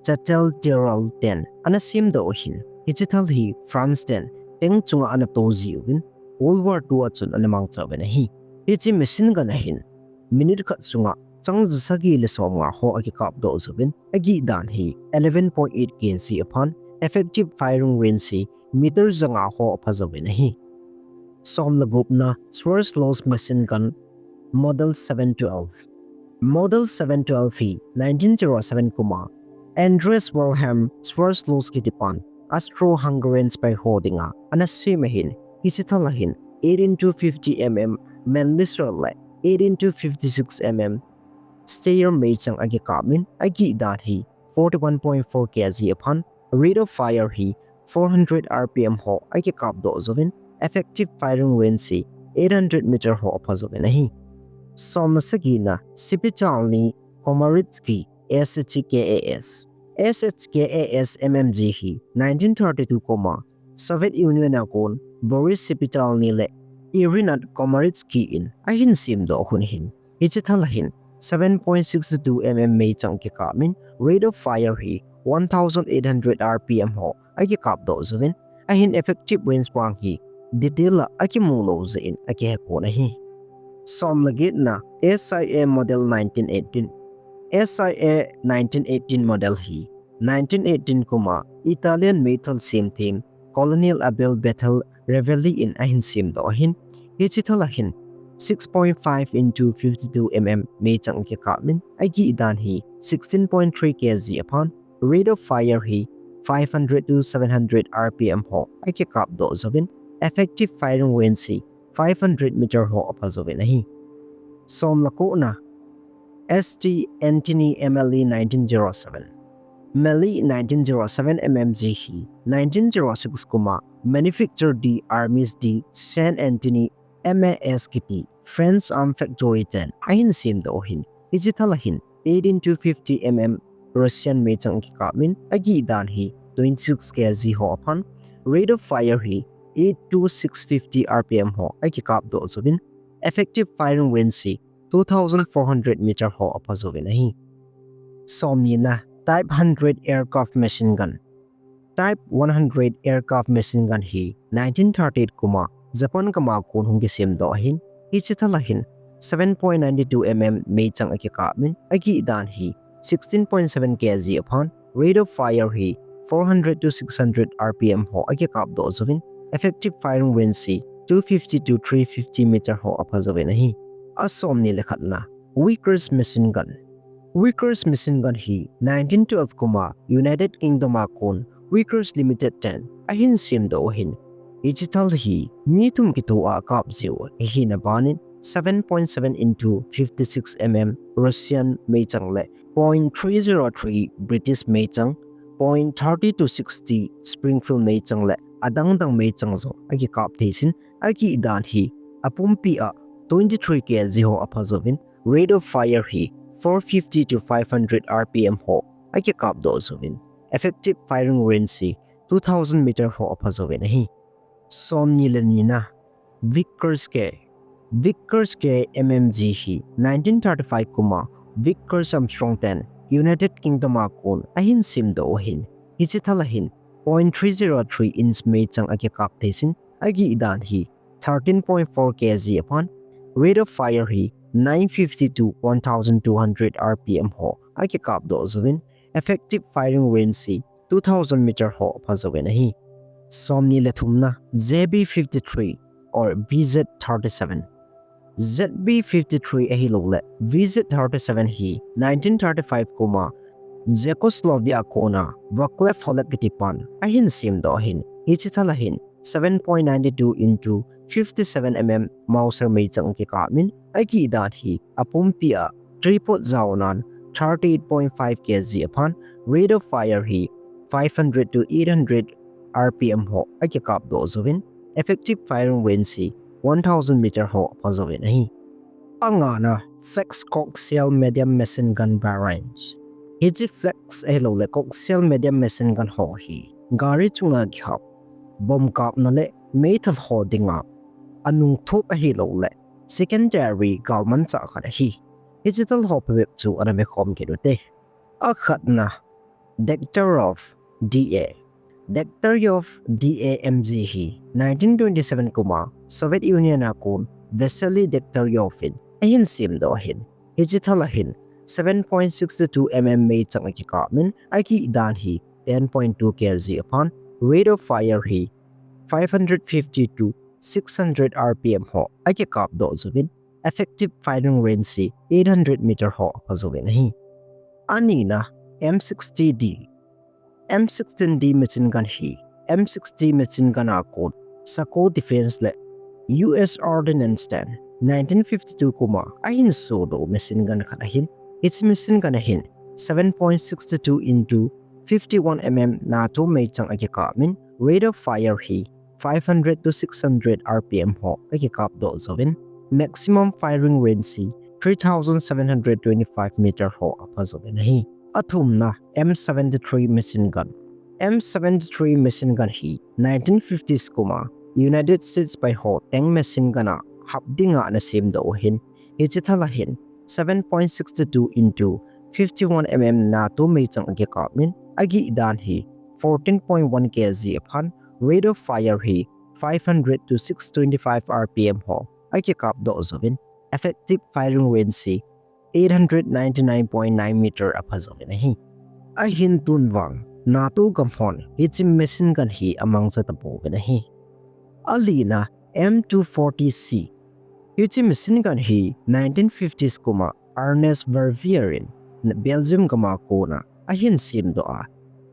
Châtel-Tourelle ten ana semdoh ahin. Hiche thal hi France ten tank chunga ana toh jiuvin, World War two a chun ana mangcha uvin ahi. Hiche machine gun a hin minute khat sunga chang ja sagi le som nga ho akikapdoh uvin, akih dan hi eleven point eight K G aphan, effective firing range hi meter ja nga ho apha uvin ahi. Som le gupna, Schwarzschild machine gun, model seven twelve. Model seven twelve hi nineteen zero seven kuma Andreas Wilhelm Schwarzschild kitipan Austro-Hungarian sepai ho dinga ana sem ahin. Hiche thal a hin eight into fifty M M Mauser le eight into fifty-six M M Steyr meichang akikap in, akih dan hi forty-one point four K G aphan, rate of fire hi four hundred R P M ho akikapdoh uvin, effective firing range hi eight hundred meter ho apha uvin ahi. Som le sagina, Szpitálny Komaricki S H K A S. S H K A S M M G hi nineteen thirty-two kuma Soviet Union a kon Boris Szpitálny le Irenad Komaricki in ahin semdoh u ahin. Hiche thal a hin seven point six two M M meichang kikap in, rate of fire hi one thousand eight hundred R P M ho akikapdoh uvin, ahin effective range vang hi detail a akimu lou jeh in akihe pon ahi. Som le getna, S I A model nineteen eighteen. S I A nineteen eighteen model hi nineteen eighteen kuma Italian meithal semthem Colonel Abel Bettel Ravelli in ahin semdoh ahin. Hiche thal a hin six point five into fifty-two M M meichang kikap in, akih dan hi sixteen point three K G aphan, rate of fire hi five hundred to seven hundred R P M ho akikapdoh uvin, effective firing range hi five hundred meter ho apha uvin ahi. Som le kona, S T Anthony M L E nineteen zero seven. Melee nineteen zero seven M M G hi nineteen zero six kuma Manufacture d'Armes de Saint-Antoine M A S kiti French arm factory ten ahin semdoh u ahin. Hiche thal a hin eight into fifty M M Russian meichang kikap in, akih dan hi twenty-six K G ho aphan, rate of fire hi eight to six fifty R P M ho akikapdoh uvin, effective firing range hi two thousand four hundred meter ho apha uvin ahi. Som nina, Type hundred aircraft machine gun. Type one hundred aircraft machine gun hi nineteen thirty-eight kuma Japan gam a kon hung kisemdoh ahin. Hiche thal a hin seven point nine two M M meichang akikap in, akih dan hi sixteen point seven K G aphan, rate of fire hi four hundred to six hundred R P M ho akikapdoh jouvin, effective firing range hi two fifty to three fifty meter ho aphajouvin ahi. Asomni le khatna, Vickers machine gun. Vickers machine gun hi nineteen twelve kuma United Kingdom a kon Vickers Limited ten ahin semdoh u ahin, hiche thal hi mi thum kitoh a akap jiu ahina banin seven point seven into fifty-six mm Russian meichang le point three zero three British meichang, point thirty to sixty Springfield meichang le adang dang meichang jong akikap theisin, akidan hi apumpi a twenty-three K G ho aphajouvin, rate of fire hi four fifty to five hundred R P M ho akikapdoh jouvin, effective firing range hi two thousand meter ho aphajouvin ahi. Somni le nina, Vickers K. Vickers K M M G hi nineteen thirty-five kuma Vickers Armstrong ten United Kingdom a kon ahin semdoh u ahin, hiche thal a hin point three zero three inch meichang akikap theisin, akidan hi thirteen point four K G aphan, rate of fire hi nine fifty to one thousand two hundred R P M ho akikapdoh jouvin, effective firing range hi two thousand meter ho aphajouvin ahi. Somni le thumna, J B fifty-three or V Z thirty-seven. Z B fifty-three ahilouleh V Z thirty-seven hi nineteen thirty-five kuma Czechoslovakia a kona Vaclav Holak kitipan ahin semdoh ahin, hiche thal a hin seven point nine two into fifty-seven mm Mauser meichang akikapin, akidan hi apumpi a tripod jaonan thirty-eight point five K G aphan, rate of fire hi five hundred to eight hundred R P M ho akikapdoh jouvin, effective firing range hi one thousand meter ho aphajouvin ahi. Angana, Flak Coaxial Medium Machine Gun Variant. Hiche Flak ahilouleh Coaxial Medium Machine Gun ho hi gari chunga kihap, bomb kapna le meithal ho dinga anung thop ahilouleh secondary galmanchah khat ahi. Hiche thal ho phabep chu ana vekhom kit ute. Akhatna, Degtyaryov D A. Degtyaryov D A M G hi nineteen twenty-seven kuma Soviet Union a kon Vasily Degtyaryov in ahin semdoh ahin, hiche thal a hin seven point six two mm meichang akikapin, akidan hi ten point two K G aphan, rate of fire hi five hundred fifty to six hundred R P M ho akikapdoh jouvin, effective firing range hi eight hundred meter ho aphajouvin ahi. Anina, M sixty D. M sixteen D machine gun hi M sixty machine gun a kon Sako Defense le U S Ordnance ten nineteen fifty-two kuma ahin sodoh machine gun khat ahin, hiche machine gun a hin seven point six two into fifty-one mm NATO meichang akikapin, rate of fire hi five hundred to six hundred R P M ho akikapdoh jouvin, maximum firing range hi three thousand seven hundred twenty-five meter ho aphajouvin ahi. Athumna, M seventy-three machine gun. M seventy-three machine gun hi nineteen fifties kuma United States sepai ho tank machine gun a hap dinga ana semdoh u ahin, hiche thal a hin seven point six two into fifty-one mm NATO meichang akikapin, akidan hi fourteen point one K G aphan, rate of fire hi five hundred to six twenty-five R P M ho akikapdoh jouvin, effective firing range hi eight hundred ninety-nine point nine meter aphajouvin ahi. Ahin tun vang NATO gam hon hiche machine gun hi amangcha tapouvin ahi. Alina, M two forty C. Hiche machine gun hi nineteen fifties kuma Ernest Verveer in Belgium gam a kona ahin semdoh a,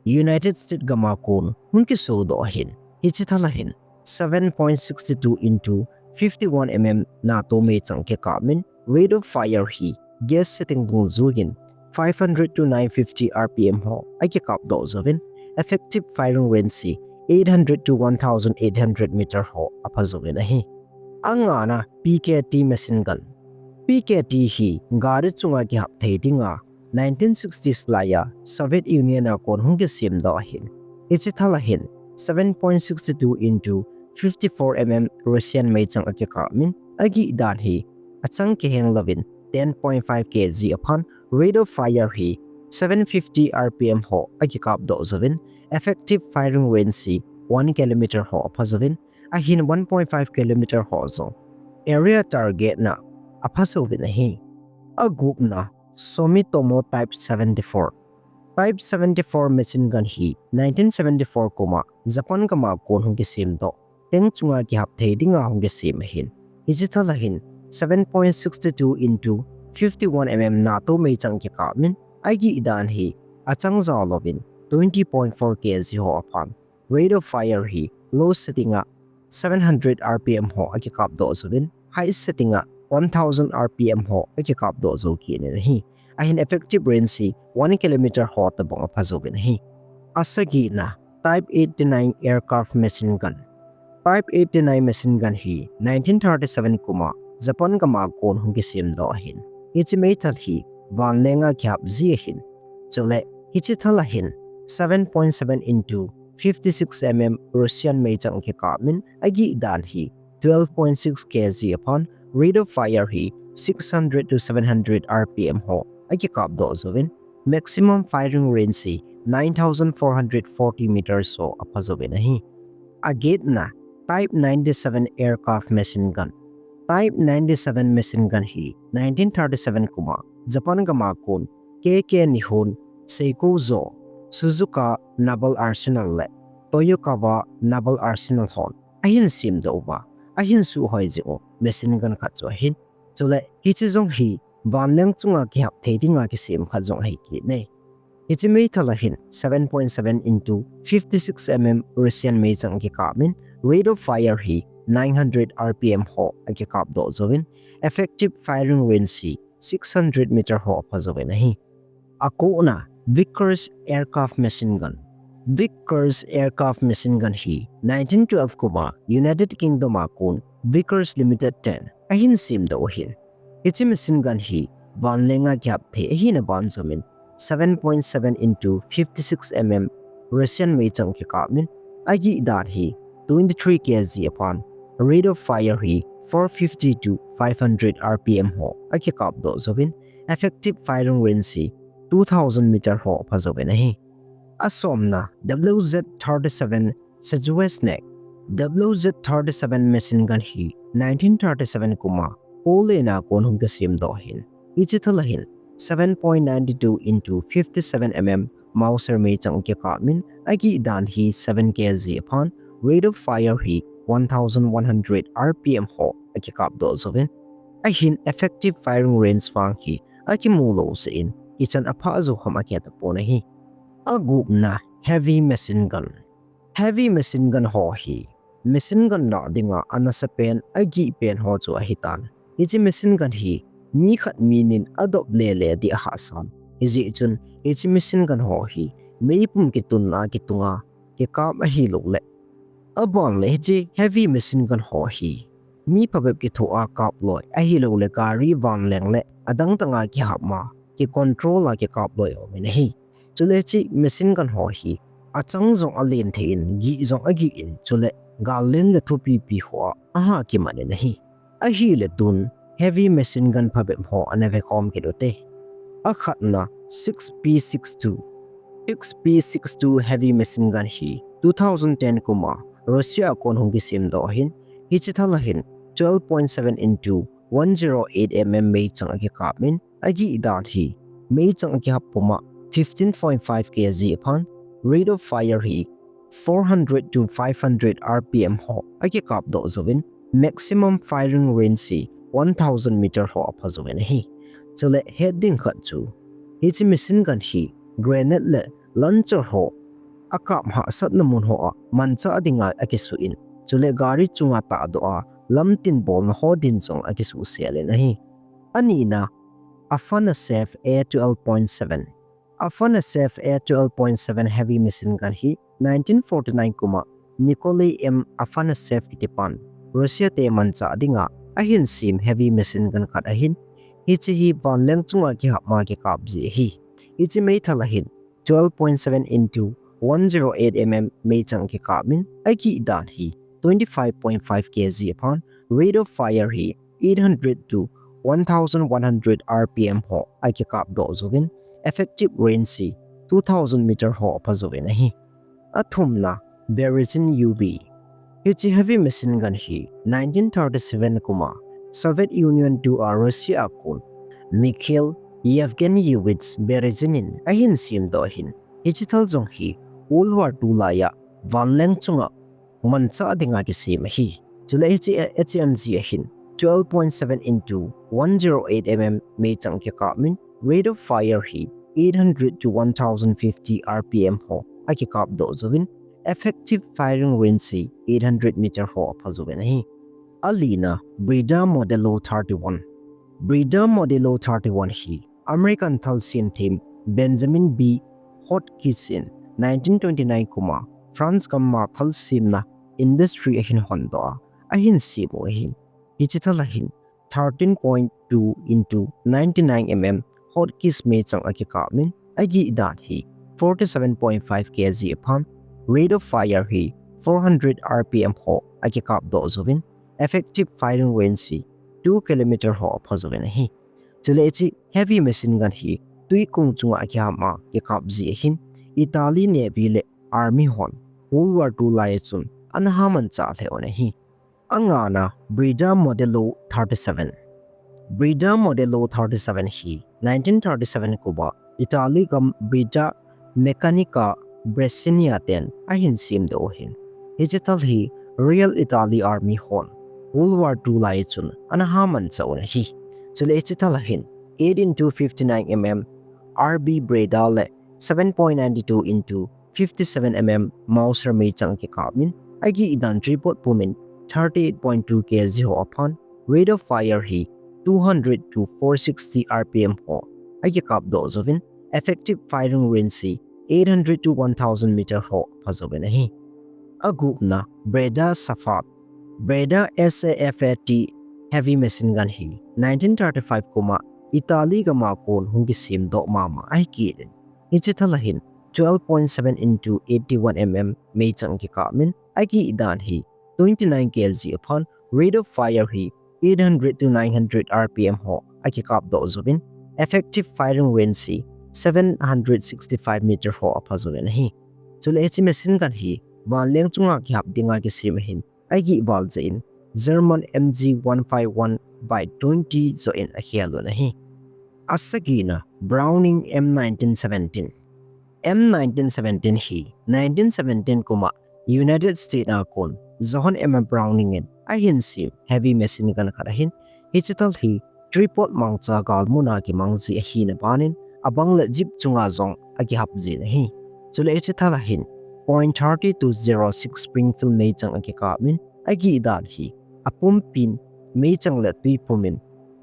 United States gam a kon hung kisodoh ahin, hiche thal a hin seven point six two into fifty-one mm NATO meichang kikapin, rate of fire hi gas setting dungjuiyin five hundred to nine fifty R P M ho akikapdoh jouvin, effective firing range hi eight hundred to one thousand eight hundred meter ho aphajouvin ahi. Angana, P K T machine gun. P K T hi gari chunga kihap thei dinga nineteen sixties laiya Soviet Union a kon hung kisemdoh ahin, hiche thal a hin seven point six two into fifty-four mm Russian meichang akikapin, akidan hi achang kiheng louvin ten point five K G aphan, rate of fire hi seven fifty R P M ho akikapdoh jouvin, effective firing range hi one kilometer ho aphajouvin, ahin one point five kilometer ho jong area target na aphajouvin ahi. Agupna, Sumitomo Type seventy-four. Type seventy-four machine gun hi nineteen seventy-four kum a Japan gam a kon hung kisemdoh, tank chunga kihap thei dinga hung kisem ahin. Hiche thal a hin seven point six two into fifty-one mm NATO meichang kikap in, agih dan hi achang jao louvin twenty point four K G ho aphan. Rate of fire hi low setting a seven hundred R P M ho akikapdoh jouvin, high setting a one thousand R P M ho akikapdoh jou kit in ahi. Ahin effective range hi one kilometer ho tabang apha jouvin ahi. Asagina, Type eighty-nine aircraft machine gun. Type eighty-nine machine gun hi nineteen thirty-seven kum a Japan gam a kon hung kisemdoh ahin. Hiche meithal hi vanleng a kihap ji ahin. Chule, hiche thal a hin seven point seven into fifty-six mm Russian meichang kikap in, agih dan hi twelve point six K G aphan, rate of fire hi six hundred to seven hundred R P M ho akikapdoh jouvin, maximum firing range hi nine thousand four hundred forty meters ho apha jouvin ahi. Agetna, Type ninety-seven aircraft machine gun. Type ninety-seven machine gun hi nineteen thirty-seven kum a Japan gam a kon K K Nihon Seikoujo Suzuka Naval Arsenal le Toyokawa Naval Arsenal hon ahin semdoh uva, ahin suhhoi jing u machine gun khat chu ahin. Chule, hiche jong hi vanleng chunga kihap thei dinga kisem khat jong ahi kit e. Hiche meithal a hin seven point seven into fifty-six mm Russian meichang kikap in, rate of fire hi nine hundred R P M ho akikapdoh jouvin, effective firing range hi six hundred meter ho apha jouvin ahi. Akona, Vickers aircraft machine gun. Vickers aircraft machine gun hi nineteen twelve kum a United Kingdom a kon Vickers Limited ten ahin semdoh u ahin. Hiche machine gun hi vanleng a kihap thei ahina ban jouvin seven point seven into fifty-six mm Russian meichang kikap in, agih dan hi twenty-three K G aphan, rate of fire hi four fifty to five hundred R P M ho akikapdoh jouvin, effective firing range hi two thousand meter ho apha jouvin ahi. Asomna, W Z thirty-seven Sizhou Snack. W Z thirty-seven machine gun hi nineteen thirty-seven kum a Poland a kon hung kisemdoh ahin. Hiche thal a hin seven point nine two into fifty-seven mm Mauser meichang kikap in, agih dan hi seven K G aphan, rate of fire hi one thousand one hundred R P M ho akikapdoh jouvin, ahin effective firing range vang hi akimu lou jeh in, ichan apha jou ham akihet tapon ahi. Agupna, heavy machine gun. Heavy machine gun ho hi machine gun lah dinga anasa pen, agih pen ho chu ahitan. Hiche machine gun hi mi khat mi ni in adop lele ding ahahsa in. Hijeh chun hiche machine gun ho hi meipum kitunna kitunga kikap ahilouleh, aban le hiche heavy machine gun ho hi mi phabep kithoa kap loi ahilouleh gari vanleng le adang dang a kihap ma kicontrol a kikap loi aum in ahi. Chule hiche machine gun ho hi achang jong alen thei in, gih jong agih in, chule gal len le thupipi hoa aha kiman in ahi. Ahile tun heavy machine gun phabep ho ana vekhom kit ute. Akhatna, six P six two. Six P six two heavy machine gun hi two thousand ten kum a Russia a kon hung kisemdoh ahin, hiche thal a hin twelve point seven into one zero eight mm meichang akikap in, agih dan hi meichang akihap puma fifteen point five K G aphan, rate of fire hi four hundred to five hundred R P M ho akikapdoh jouvin, maximum firing range hi one thousand meter ho apha jouvin ahi. Chule het ding khat chu, hiche machine gun hi grenade le launcher ho akap hahsatna mun hoa manchah dinga akisuh in, chule gari chunga tahdoh a lamtin bolna ho din jong akisuhsel in ahi. Anina, Afanasiev A twelve point seven. Afanasiev A twelve point seven heavy machine gun hi nineteen forty-nine kum a Nikolai M Afanasiev kitipan Russia te manchah dinga ahin sem heavy machine gun khat ahin, hiche hi vanleng chunga kihap ma kikap ji ahi. Hiche meithal a hin twelve point seven into one zero eight mm meichang kikap in, agih dan hi twenty-five point five K G aphan, rate of fire hi eight hundred to one thousand one hundred R P M ho akikapdoh jouvin, effective range hi two thousand meter ho apha jouvin ahi. Athumna, Berezin U B. Hiche heavy machine gun hi nineteen thirty-seven kum a Soviet Union tua Russia a kon Mikhail Yevgeny Yurevich Berezin in ahin semdoh ahin, hiche thal jong hi World War two laiya vanleng chunga manchah dinga kisem ahi. Chule hiche H M G ahin twelve point seven into one zero eight M M meichang kikap in, rate of fire hi eight hundred to one thousand fifty R P M ho akikapdoh jouvin, effective firing range hi eight hundred meter ho apha jouvin ahi. Alina, Breda Modelo thirty-one. Breda Modelo thirty-one hi American thalsem them Benjamin B Hotchkiss in nineteen twenty-nine kuma France gam'a thalsemna industry ahin hondoh a, ahin sem u ahin. Hiche thal ahin thirteen point two into ninety-nine M M Hotchkiss meichang akikap in, agih dan hi forty-seven point five K G aphan, rate of fire hi four hundred R P M ho akikapdoh jouvin, effective firing range hi two kilometer ho apha jouvin ahi. Chule hiche heavy machine gun hi tuikong chunga akiham a kikap ji ahin, Italy Navy le Army hon World War two laiya chun ana ha manchah lheh un ahi. Angana, Breda Modelo thirty-seven. Breda Modelo thirty-seven hi nineteen thirty-seven kuma Italy gam Breda Meccanica Brezina ten ahin semdoh u ahin. Hiche thal hi Royal Italy Army hon World War two laiya chun ana ha manchah un ahi. Chule hiche thal ahin eight into fifty-nine M M R B Breda le seven point nine two into fifty-seven M M Mauser meichang kikap in, agih dan tripod pumin thirty-eight point two K G ho aphan, rate of fire hi two hundred to four sixty R P M ho akikapdoh jouvin, effective firing range hi eight hundred to one thousand meter ho apha jouvin ahi. Agupna, Breda Safat. Breda S A F A T heavy machine gun hi nineteen thirty-five kuma Italy gam'a kon hung kisemdoh mama ahi kit in. Hiche thal ahin twelve point seven into eighty-one M M meichang kikap in, agih dan hi twenty-nine K G aphan, rate of fire hi eight hundred to nine hundred R P M ho akikapdoh jouvin, effective firing range hi seven hundred sixty-five meter ho apha jouvin ahi. Chule hiche machine gun hi vanleng chunga kihap dinga kisem ahin, agih val jeh in German M G one five one by twenty joh in akhel un ahi. Asagina, Browning M nineteen seventeen. M nineteen seventeen hi nineteen seventeen kuma United States a kon Johann M Browning in ahin sem heavy machine gun khat ahin, hiche thal hi tripod mangcha galmun a kimang ji ahina banin, abang le jeep chunga jong akihap jin ahi. Chule hiche thal ahin point thirty to zero six Springfield meichang akikap in, agih dan hi apumpin meichang le tui pumin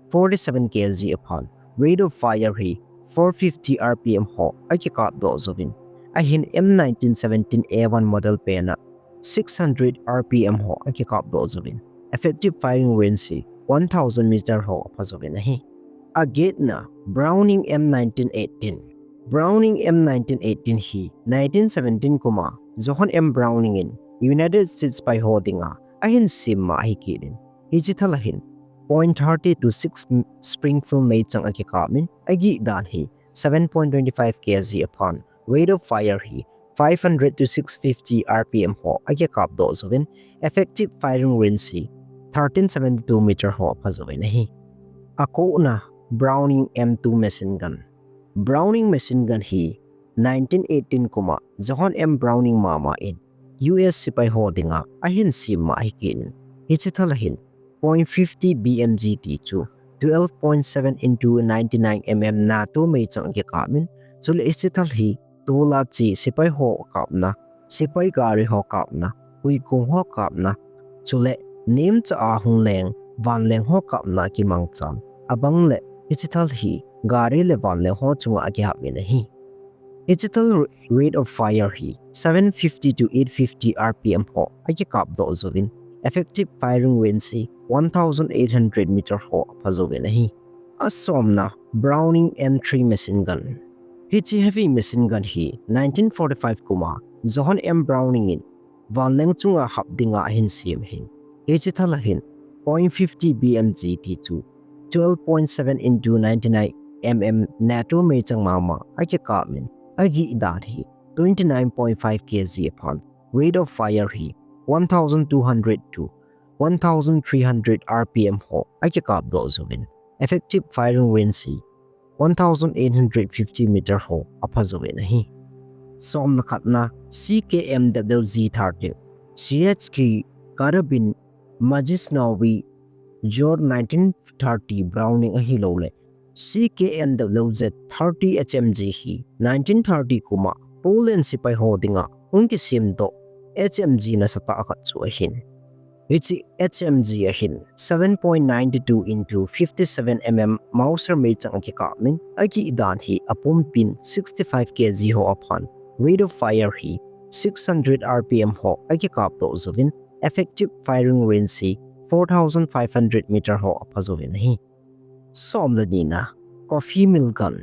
forty-seven K G aphan, rate of fire hi four fifty R P M ho akikapdoh jouvin, ahin M nineteen seventeen A one model pena six hundred R P M ho akikapdoh jouvin, effective firing range hi one thousand meter ho apha jouvin ahi. Agetna, Browning M nineteen eighteen. Browning M nineteen eighteen hi nineteen seventeen kuma Johann M Browning in United States sepai ho dinga ahin sem ma ahi kit in, hiche thal ahin point thirty to six Springfield meichang akikap in, agih dan hi seven point twenty-five K G aphan, rate of fire hi five hundred to six fifty R P M ho akikapdoh jouvin, effective firing range hi thirteen seventy-two meter ho apha jouvin ahi. Akona, Browning M two machine gun. Browning machine gun hi nineteen eighteen kuma Johann M Browning mama in U S sepai ho dinga ahin sem ma ahi kit in, hiche thal ahin point fifty B M G ti chu twelve point seven into ninety-nine M M NATO meichang akikap in, chule hiche thal hi tol a che sepai ho kapna, sepai gari ho kapna, huikong ho kapna, chule nemcha a hung leng vanleng ho kapna kimangchan, abang le hiche thal hi gari le vanleng ho chunga akihap in ahi. Hiche thal r-, rate of fire hi seven fifty to eight fifty R P M ho akikapdoh jouvin, effective firing range hi one thousand eight hundred meter ho apha jouvin ahi. Asomna, Browning M three machine gun. Hiche heavy machine gun hi nineteen forty-five kuma Johann M Browning in vanleng chunga hap dinga ahin sem ahin, hiche thal ahin point fifty B M G ti chu twelve point seven into ninety-nine M M NATO meichang mama akikap in, agih dan hi twenty-nine point five K G aphan, rate of fire hi one thousand two hundred to one thousand three hundred R P M ho akikapdoh jouvin, effective firing range hi one thousand eight hundred fifty meter ho aphajouvin ahi. Somna khatna C K M W Z thirteen, C H K Karabin Majesnowi Jor nineteen thirty Browning ahilouleh C K M W Z thirty H M G hi nineteen thirty kuma Poland sepai ho dinga hung kisemdoh H M G nasatah khat chu ahin. Hiche H M G ahin seven point nine two into fifty seven M M Mauser meichang akikapin, akidan hi apumpin sixty five K G ho aphan, rate of fire hi six hundred R P M ho akikapdoh jouvin, effective firing range hi four thousand five hundred meter ho aphajouvin ahi. Somle nina, coffee mill gun.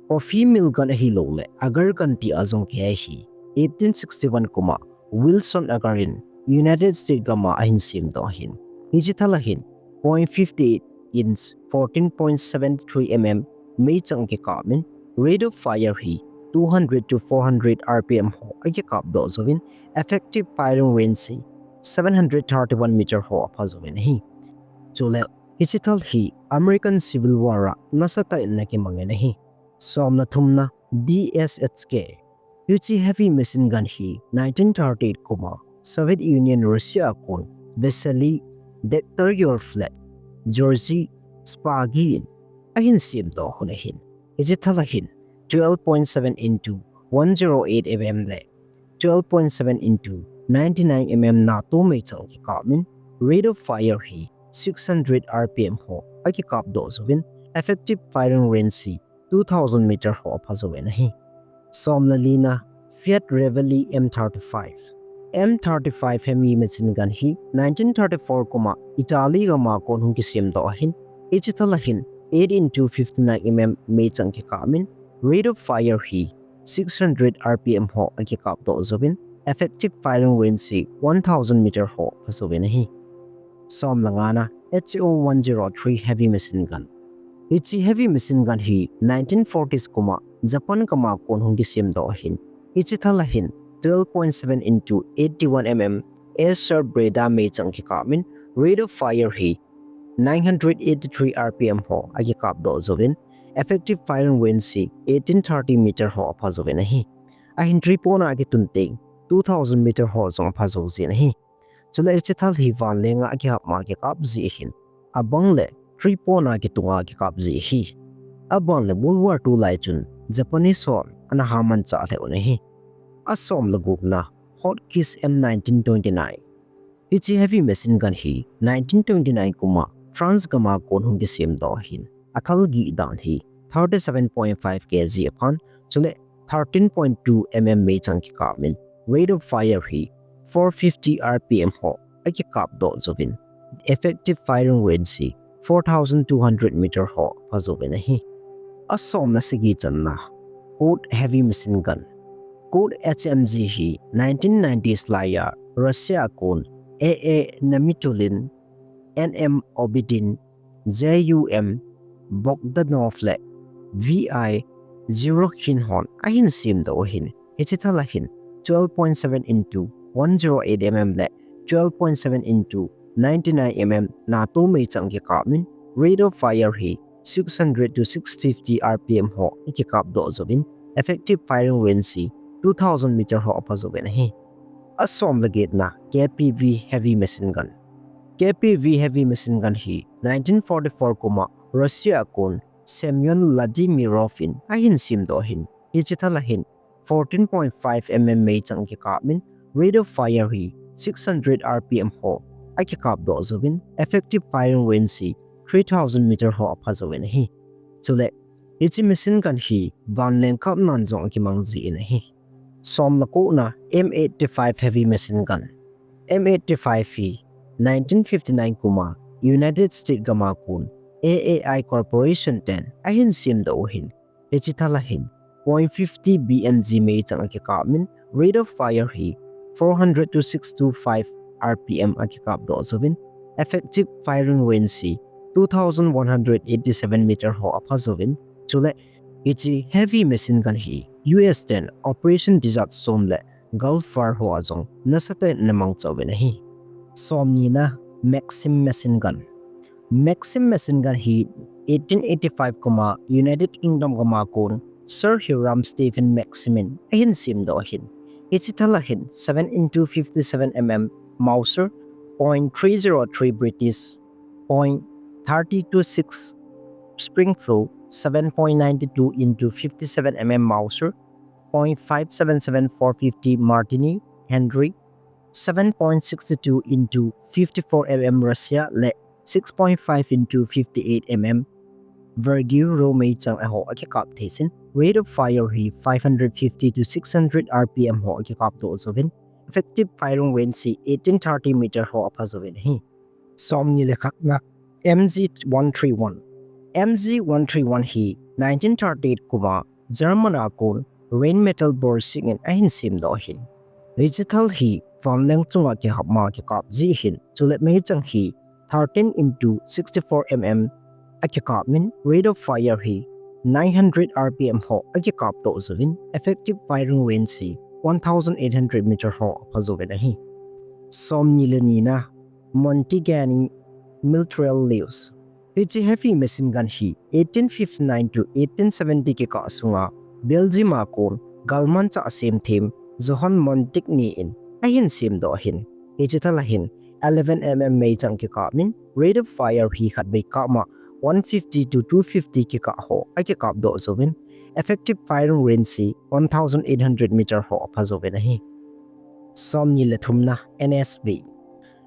Coffee mill gun ahilouleh agar gun tia jong kihei hi eighteen sixty one kuma Wilson Agar in United States gama ahin semdoh ahin. Hiche thal ahin point fifty eight inch, fourteen point seven three M M meichang akikapin, rate of fire hi two hundred to four hundred R P M ho akikapdoh jouvin, effective firing range hi seven hundred thirty one meter ho aphajouvin ahi. Chule hiche thal hi American Civil War a nasatah in ana kimangin ahi. Somna thumna, D S H K. Hiche heavy machine gun hi nineteen thirty eight kuma Soviet Union Russia a kon Vasily Degtyaryov le Georgy Shpagin ahin semdoh un ahin. Hiche thal ahin twelve point seven into one zero eight M M le twelve point seven into ninety nine M M NATO meichang akikapin, rate of fire hi six hundred R P M ho akikapdoh jouvin, effective firing range hi two thousand meter ho aphajouvin ahi. Somle lina, Fiat Reveille M thirty five. M thirty five heavy machine gun hi nineteen thirty four kuma Italy gama kon hung kisemdoh ahin. Hiche thal ahin eight into fifty nine M M meichang akikapin, rate of fire hi six hundred R P M ho akikapdoh jouvin, effective firing range hi one thousand meter ho aphajouvin ahi. Somle ngana, H O one zero three heavy machine gun. Hiche heavy machine gun hi nineteen forties kuma Japan gama kon hung kisemdoh ahin. Hiche thal ahin twelve point seven into eighty one M M Acer Breda meichang akikapin, rate of fire hi nine hundred eighty three R P M ho akikapdoh jouvin, effective firing range hi eighteen thirty meter ho aphajouvin ahi. Ahin tripona akitun teng two thousand meter ho jong aphajou jin ahi. Chule hiche thal hi vanlenga akihap ma kikap ji ahin. Abang le tripona kitunga kikap ji ahi. Abang le World War two lai chun Japanese hon ana hamanchah lheh un ahi. Asomle gupna, Hotchkiss M nineteen twenty nine. Hiche heavy machine gun hi nineteen twenty nine kuma France gama kon hung kisemdoh ahin. Athal gih dan hi thirty seven point five K G aphan, chule thirteen point two M M meichang akikapin, rate of fire hi four fifty R P M ho akikapdoh jouvin, effective firing range hi four thousand two hundred meter ho aphajouvin ahi. Asomna sagi channa, Colt heavy machine gun. Colt H M G hi nineteen nineties laiya Russia a kon A A Namitulin, N M Obidin, J U M Bogdanov le V I Zhirokhin hon ahin semdoh ahin. Hiche thal ahin twelve point seven into one zero eight M M le twelve point seven into ninety nine M M NATO meichang akikapin, rate of fire hi six hundred to six fifty R P M ho akikapdoh jouvin, effective firing range hi two thousand meter ho aphajouvin ahi. Asomle getna, K P V heavy machine gun. K P V heavy machine gun hi nineteen forty four kuma Russia a kon Semyon Vladimirovin ahin semdoh ahin. Hiche thal ahin fourteen point five M M meichang akikapin, rate of fire hi six hundred R P M ho akikapdoh jouvin, effective firing range hi three thousand meter ho aphajouvin ahi. Chule hiche machine gun hi vanleng kapnan jong akimang jin ahi. Somle kona, M eighty five heavy machine gun. M eighty five hi nineteen fifty nine kuma United States gama kon A A I Corporation ten ahin semdoh ahin. Hiche thal ahin point fifty B M G meichang akikapin, rate of fire hi four hundred to six two five R P M akikapdoh jouvin, effective firing range hi two thousand one hundred eighty seven meter ho aphajouvin, chule hiche heavy machine gun hi U S ten Operation Desert Storm le Gulf War ho a jong nasatah in ana mangchauvin ahi. Somnina, Maxim machine gun. Maxim machine gun hi eighteen eighty-five kuma United Kingdom gam a kon Sir Hiram Stephen Maxim in ahin semdoh ahin. Hiche thal a hin seven into fifty-seven mm Mauser, point three zero three British, point thirty two six Springfield, seven point nine two into fifty-seven mm Mauser, point five seven seven four fifty Martini Henry, seven point six two into fifty-four mm Russia le six point five into fifty-eight mm Vergil meichang a ho akikap thei in. Rate of fire hi five hundred fifty to six hundred R P M ho akikap doh jouvin. Effective firing range hi eighteen thirty meter ho apha jouvin ahi. Somni le khatna, M G one three one. M G one three one hi nineteen thirty-eight kuma German a kon Rheinmetall Borsig in ahin semdoh ahin. Hiche thal hi vanleng chunga kihap ma kikap ji ahin, chule meichang hi thirteen into sixty-four mm akikap in, rate of fire hi nine hundred R P M ho akikap doh jouvin, effective firing range hi one thousand eight hundred meter ho apha jouvin ahi. Somni le nina, Montigny Mitrailleuse. Hiche heavy machine gun hi eighteen fifty-nine to eighteen seventy kikah sunga Belgium a kon galmanchah semthem Johan Montigny in ahin semdoh ahin. Hiche thal a hin eleven mm meichang kikap in, rate of fire hi khatvei kap ma one fifty to two fifty kikah ho akikap doh jouvin, effective firing range hi one thousand eight hundred meter ho apha jouvin ahi. Somni le thumna, N S V.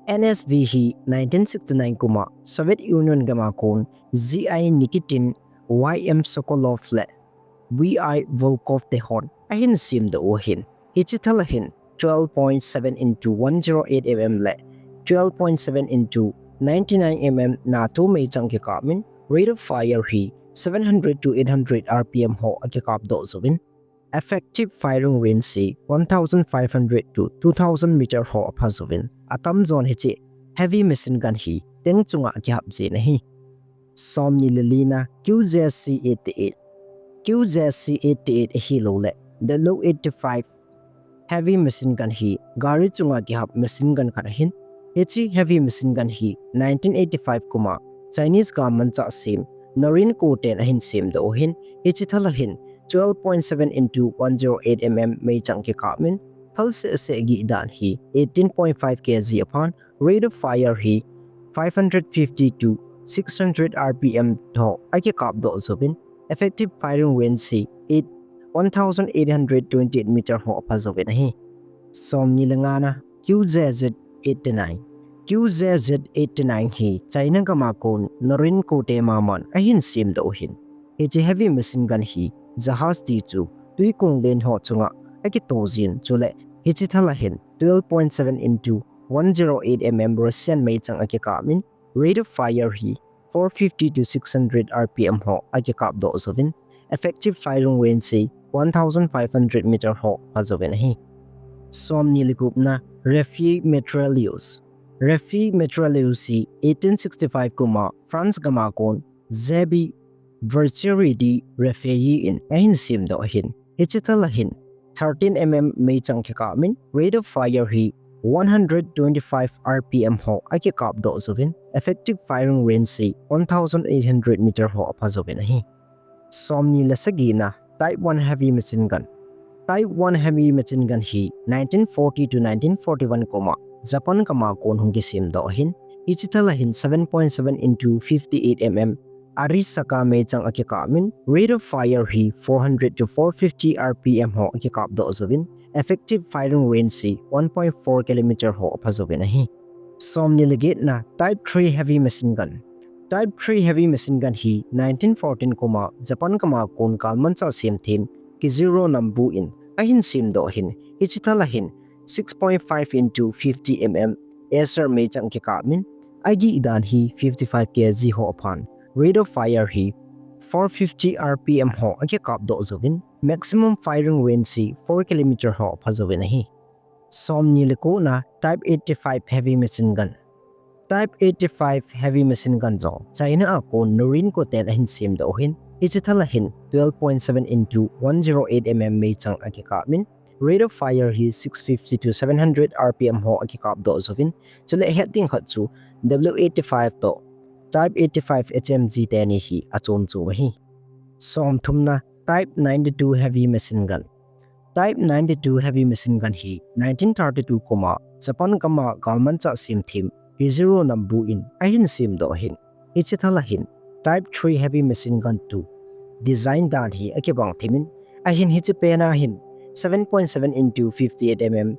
N S V hi nineteen sixty-nine kuma Soviet Union gam a kon G I Nikitin, Y M Sokolov le V I Volkov te hon ahin semdoh u ahin. Hiche thal a hin twelve point seven into one zero eight mm le twelve point seven into ninety-nine mm NATO meichang kikap in, rate of fire hi seven hundred to eight hundred R P M ho akikap doh jouvin, effective firing range hi one thousand five hundred to two thousand meter ho apha jouvin, atamjon hiche heavy machine gun hi tank chunga kihap jin ahi. Somni le lina, Q J C eighty-eight. Q J C eighty-eight ahilouleh W eighty-five heavy machine gun hi gari chunga kihap machine gun khat ahin. Hiche heavy machine gun hi nineteen eighty-five kuma Chinese galmanchah sem Norinko ten ahin semdoh u ahin. Hiche thal a hin twelve point seven into one zero eight mm meichang kikap in, thal seh seh gih dan hi eighteen point five K G aphan, rate of fire hi five hundred fifty to six hundred R P M ho akikap doh jouvin, effective firing range hi eight, one thousand eight hundred twenty-eight meter ho apha jouvin ahi. Somni le ngana, Q J Z eighty-nine. Q J Z eighty-nine hi China gam a kon Norinko te maman ahin semdoh u ahin. Hiche heavy machine gun hi jahaz ti chu tuikong len ho chunga akito jin, chule hiche thal a hin twelve point seven into one zero eight mm Russian meichang akikap in, rate of fire hi four fifty to six hundred R P M ho akikap doh jouvin, effective firing range hi one thousand five hundred meter ho apha jouvin ahi. Somni le gupna, Rafale mitrailleuse. Rafale mitrailleuse hi eighteen sixty-five kuma France gam a kon J B Vertier de Rafale in ahin semdoh ahin. Hiche thal a hin thirteen mm meichang kikap in, rate of fire hi one hundred twenty-five R P M ho akikap doh jouvin, effective firing range hi one thousand eight hundred meter ho apha jouvin ahi. Somni le sagina, Type one heavy machine gun. Type one heavy machine gun hi nineteen forty to nineteen forty-one kuma Japan gam a kon hung kisemdoh ahin. Hiche thal a hin seven point seven into fifty-eight mm Arisaka meichang akikap in, rate of fire hi four hundred to four fifty R P M ho akikap doh jouvin, effective firing range hi one point four kilometer ho apha jouvin ahi. Somni le getna, Type three heavy machine gun. Type three heavy machine gun hi nineteen fourteen kuma Japan gam a kon galmanchah semthem Kijiro Nambu in ahin semdoh ahin. Hiche thal a hin six point five into fifty mm Acer meichang kikap in, agih dan hi fifty-five K G ho aphan, rate of fire hi four fifty R P M ho akikap doh jouvin, maximum firing range hi four kilometer ho apha jouvin ahi. Somni le kona, Type eighty-five heavy machine gun. Type eighty-five heavy machine gun jong China a kon Norinco ten ahin semdoh u ahin. Hiche thal a hin twelve point seven into one zero eight mm meichang akikap in, rate of fire hi six fifty to seven hundred R P M ho akikap doh jouvin. Chule het ding khat chu W eighty-five toh Type eighty-five H M G teni hi achom chom ahi. Somthumna, Type ninety-two heavy machine gun. Type ninety-two heavy machine gun hi nineteen thirty-two kuma Japan gama galmanchah semthem Keijiro Nambu in ahin semdoh ahin. Hiche thal ahin Type three heavy machine gun tu design dan hi akibang themin, ahin hiche pena hin seven point seven into fifty-eight mm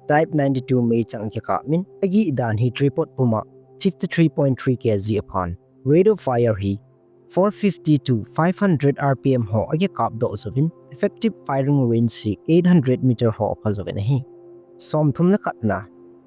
Type ninety-two meichang kikapmin, agih dan hi tripod puma fifty-three point three K G aphan, rate of fire hi four fifty to five hundred R P M ho akikapdoh jouvin, effective firing range hi eight hundred meter ho apha jouvin ahi. Somthum le khatna,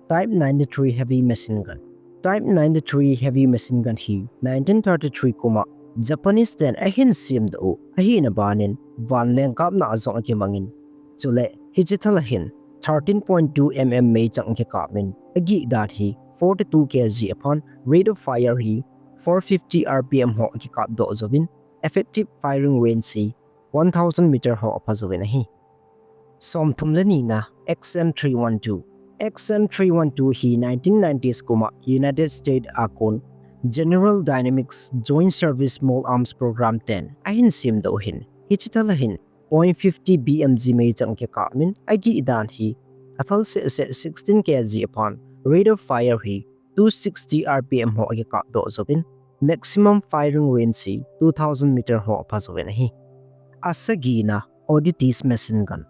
Type ninety-three heavy machine gun. Type ninety-three heavy machine gun hi nineteen thirty-three kuma Japanese ten ahin semdoh u ahina banin, vanleng kapna a jong akimangin. Chule, hiche thal ahin thirteen point two mm meichang kikapmin, agih dan hi forty-two K G aphan, rate of fire hi four fifty R P M ho akikapdoh jouvin, effective firing range hi one thousand meter ho apha jouvin ahi. Somthum le nina, X M three one two. X M three one two hi nineteen nineties kuma United States a kon General Dynamics Joint Service Small Arms Program ten ahin semdoh u ahin. Hiche thal ahin point fifty B M G meichang kikapmin, agih dan hi athal seh seh sixteen K G aphan, rate of fire hi two sixty R P M ho akikapdoh jouvin, maximum firing range hi two thousand meter ho apha jouvin ahi. Asagina, Otis machine gun.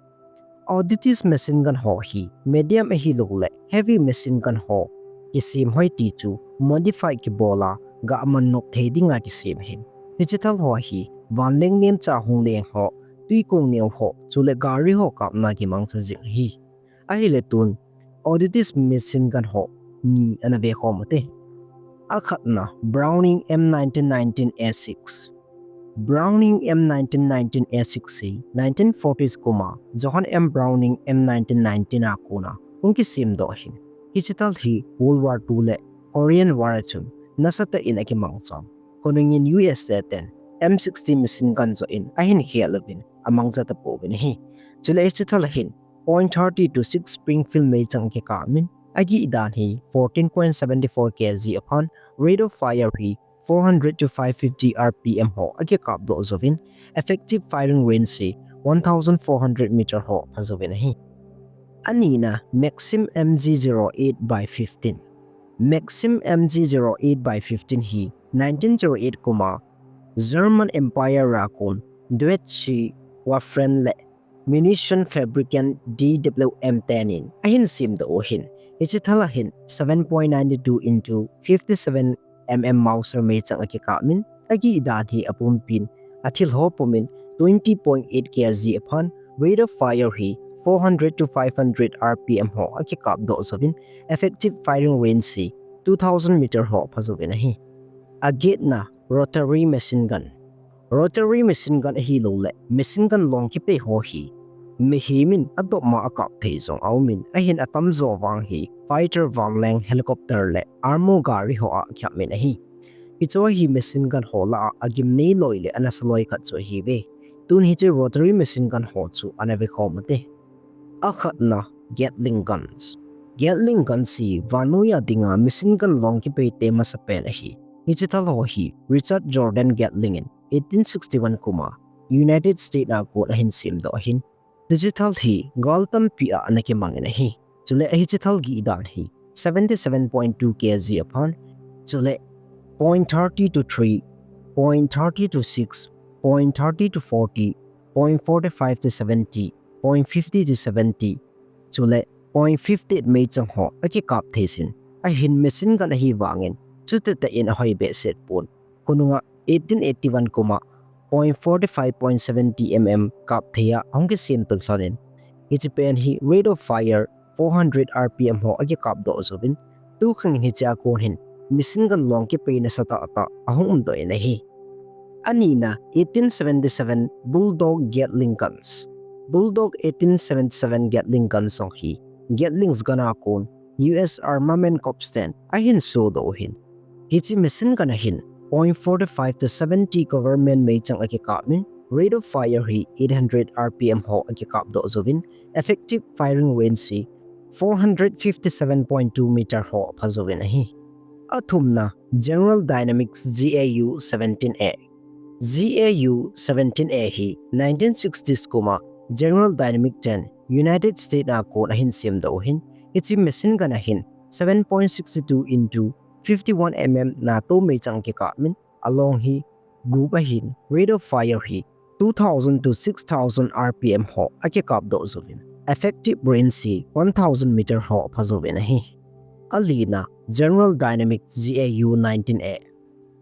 Otis machine gun ho hi medium ahilouleh heavy machine gun ho kisem hoi ti chu modify kibola gaman nop thei dinga kisem ahin. Hiche thal ho hi vanleng nemcha hung leng ho, tuikong neo ho, chule gari ho kapna kimangcha jing ahi. Ahile tun, Otis machine gun ho ni ana vekhom ute. Akhatna, Browning M nineteen nineteen A six. Browning M nineteen nineteen A six hi nineteen forties kuma Johann M Browning M nineteen nineteen a kona hung kisemdoh ahin. Hiche thal hi World War two le Korean War a chun nasatah in akimangcha. Konungin U S A ten M sixty machine gun joh in ahin khel uvin, amangcha tapouvin ahi. Chule hiche thal ahin point thirty to six Springfield meichang kikapmin, agih dan hi fourteen point seven four K G aphan, rate of fire hi four hundred to five fifty R P M ho akikapdoh jouvin, effective firing range hi one thousand four hundred meter ho apha jouvin ahi. Anina, Maxim M G zero eight by fifteen. Maxim M G zero eight by fifteen hi nineteen zero eight kuma German Empire a kon Deutsche Waffen le Munition Fabrikant D W M tenin ahin semdoh u ahin. Hiche thal ahin seven point nine two into fifty-seven M M Mauser meichang akikapmin, agih dan hi apumpin, athil ho pumin twenty point eight K G aphan, rate of fire hi four hundred to five hundred R P M ho akikapdoh jouvin, effective firing range hi two thousand meter ho apha jouvin ahi. Agetna, rotary machine gun. Rotary machine gun ahilouleh machine gun long kipei ho hi mihemin adopma akap thei jong aumin, ahin atamjo vang hi fighter, vanleng helicopter le armor gari hoa akihapmin ahi. Hicheho hi machine gun ho lah a agimnei loi le anasa loi khat chu ahiuve. Tun hiche rotary machine gun ho chu ana vekhom ute. Akhatna, Gatling guns. Gatling guns hi vannoiya dinga machine gun long kipeite masapen ahi. Hiche thal ho hi Richard Jordan Gatling in eighteen sixty-one kuma United States a kon ahin semdoh ahin. Hiche thal hi gal tampi a ana kimangin ahi. Chule hiche thal gih dan hi seventy-seven point two K G aphan. Chule point thirty to three, point thirty to six, point thirty to forty, point forty-five to seventy, point fifty to seventy, chule point fifty-eight meichang ho akikap thei jin. Ahin machine gun ahi vangin chuti tah in ahoi behseh pon. Konunga eighteen eighty-one kuma point forty-five, point seventy M M kap thei a ahung kisem tun lhonin, hiche pen hi rate of fire four hundred R P M ho akikapdoh jouvin, tukhangin hiche a kon hin machine gun long kipei nasatah tah ahung umdoh in ahi. Anina, eighteen seventy-seven Bulldog Gatling guns. Bulldog eighteen seventy-seven Gatling guns jong hi Gatlings gun a kon U S Armament Corps ten ahin sodoh u ahin. Hiche machine gun ahin point forty-five to seventy government meichang akikapmin, rate of fire hi eight hundred R P M ho akikapdoh jouvin, effective firing range hi four hundred fifty-seven point two meter ho apha jouvin ahi. Athumna, General Dynamics G A U seventeen A. G A U seventeen A hi nineteen sixties kuma General Dynamics ten United States a kon ahin semdoh u ahin, hiche machine gun ahin seven point six two into fifty-one mm NATO meichang kikapmin, along hi gup ahin, rate of fire hi two thousand to six thousand R P M ho akikapdoh jouvin, effective range hi one thousand meter ho apha jouvin ahi. Alina, General Dynamics G A U nineteen A.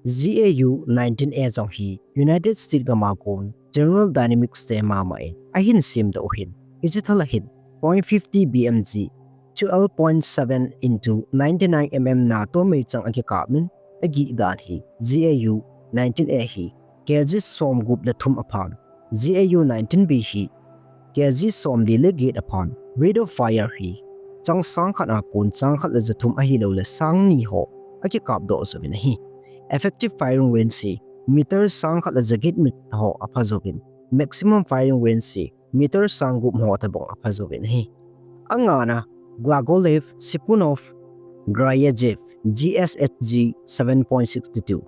G A U nineteen A jong hi United States gama kon General Dynamics te mama in ahin semdoh u ahin, hiche thal ahin point fifty B M G, twelve point seven into ninety-nine mm NATO meichang akikapmin, agih dan hi G A U nineteen A hi K G somgup le thum aphan, G A U nineteen B hi K G somli le get aphan, rate of fire hi chang sang khat a kon sang khat le jathum ahilouleh sang ni ho akikapdoh jouvin ahi. Effective firing range hi meter sang khat le jaget meter ho apha jouvin, maximum firing range hi meter sang gup ho tobang apha jouvin ahi. Angana, Glagolev, Sipunov, Gryazev, G S H G seven point six two.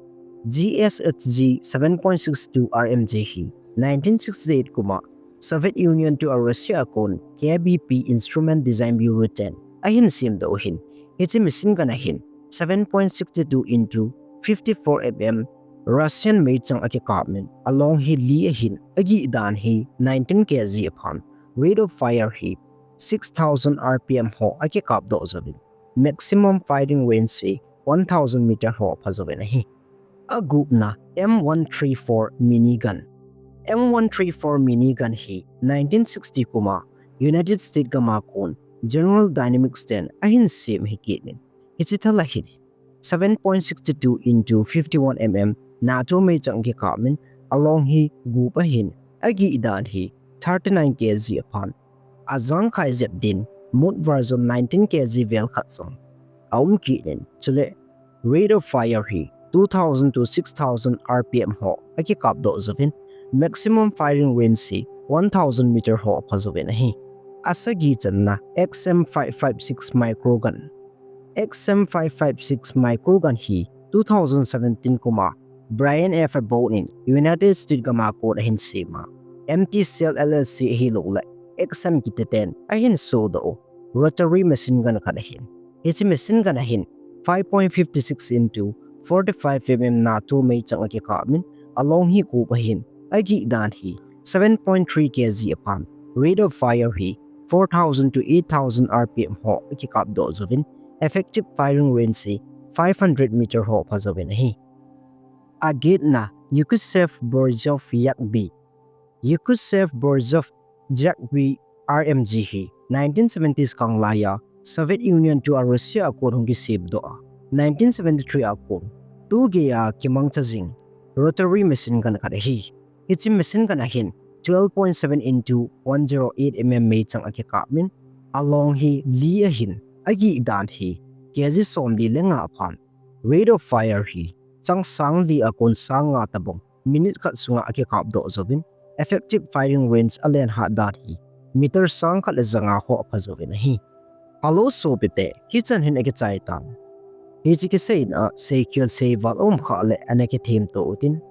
G S H G seven point six two R M G hi nineteen sixty-eight kuma Soviet Union to Russia a kon K B P Instrument Design Bureau ten ahin semdoh u ahin, hiche machine gun ahin seven point six two into fifty-four mm Russian meichang akikapmin, along hi li ahin, agih dan hi nineteen K G aphan, rate of fire hi six thousand R P M ho akikapdoh jouvin, maximum firing range hi one thousand meter ho apha jouvin ahi. Agupna, M one three four minigun. M one three four minigun hi nineteen sixty kuma United States gama kon General Dynamics ten ahin sem ahi kit in, hiche thal ahin seven point six two into fifty-one mm NATO meichang kikapmin, along hi gup ahin, agih dan hi thirty-nine K G aphan, ajangkhai jep din mud version nineteen K G vel khat jong aum kit in, chule rate of fire hi two thousand to six thousand R P M ho akikapdoh jouvin, maximum firing range hi one thousand meter ho apha jouvin ahi. Asagi channa, X M five five six micro gun. X M five five six micro gun hi two thousand seventeen kuma Brian F Aboud in United States gama kon ahin sema, M T C L L L C ahilouleh X M kiti ten ahin sodoh u rotary machine gun khat ahin, hiche machine gun ahin five point five six into forty-five mm NATO meichang akikapmin, along hi gup ahin, agih dan hi seven point three K G aphan, rate of fire hi four thousand to eight thousand R P M ho akikapdoh jouvin, effective firing range hi five hundred meter ho apha jouvin ahi. Agetna, Yekuzov-Borisov Yak B. Yekuzov-Borisov Yak B R M G hi nineteen seventies khanglai a Soviet Union to Russia a kon hung kisemdoh a, nineteen seventy-three a kon tugei a kimangcha jing rotary machine gun khat ahi. Hiche machine gun ahin twelve point seven into one zero eight mm meichang akikapmin, along hi li ahin, agih dan hi K G somli le nga aphan, rate of fire hi chang sang li a kon sang nga tobang minute khat sunga akikapdoh jouvin, effective firing range alen hat dan hi meter sang khat le janga ho apha jouvin ahi. Hello sopite, hichan hin akichai tan. Hiche kiseina a seikhel seival aum khah le ana kithemto utin,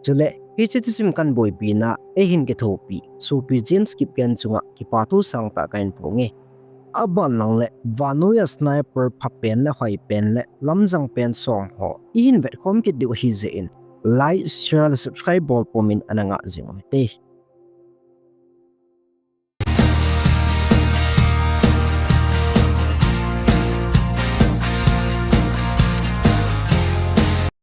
chule hiche thusim kahin boipina eihin kithopi sopi James Kipgen chunga kipa thu sangtah kahin phonge. Aban lang le vannoi a sniper phapen le hoipen le lamjang pen song ho ihin vetkhom kit diu ahijeh in, like, share le subscribe bol pumin ana ngah jing uvinte.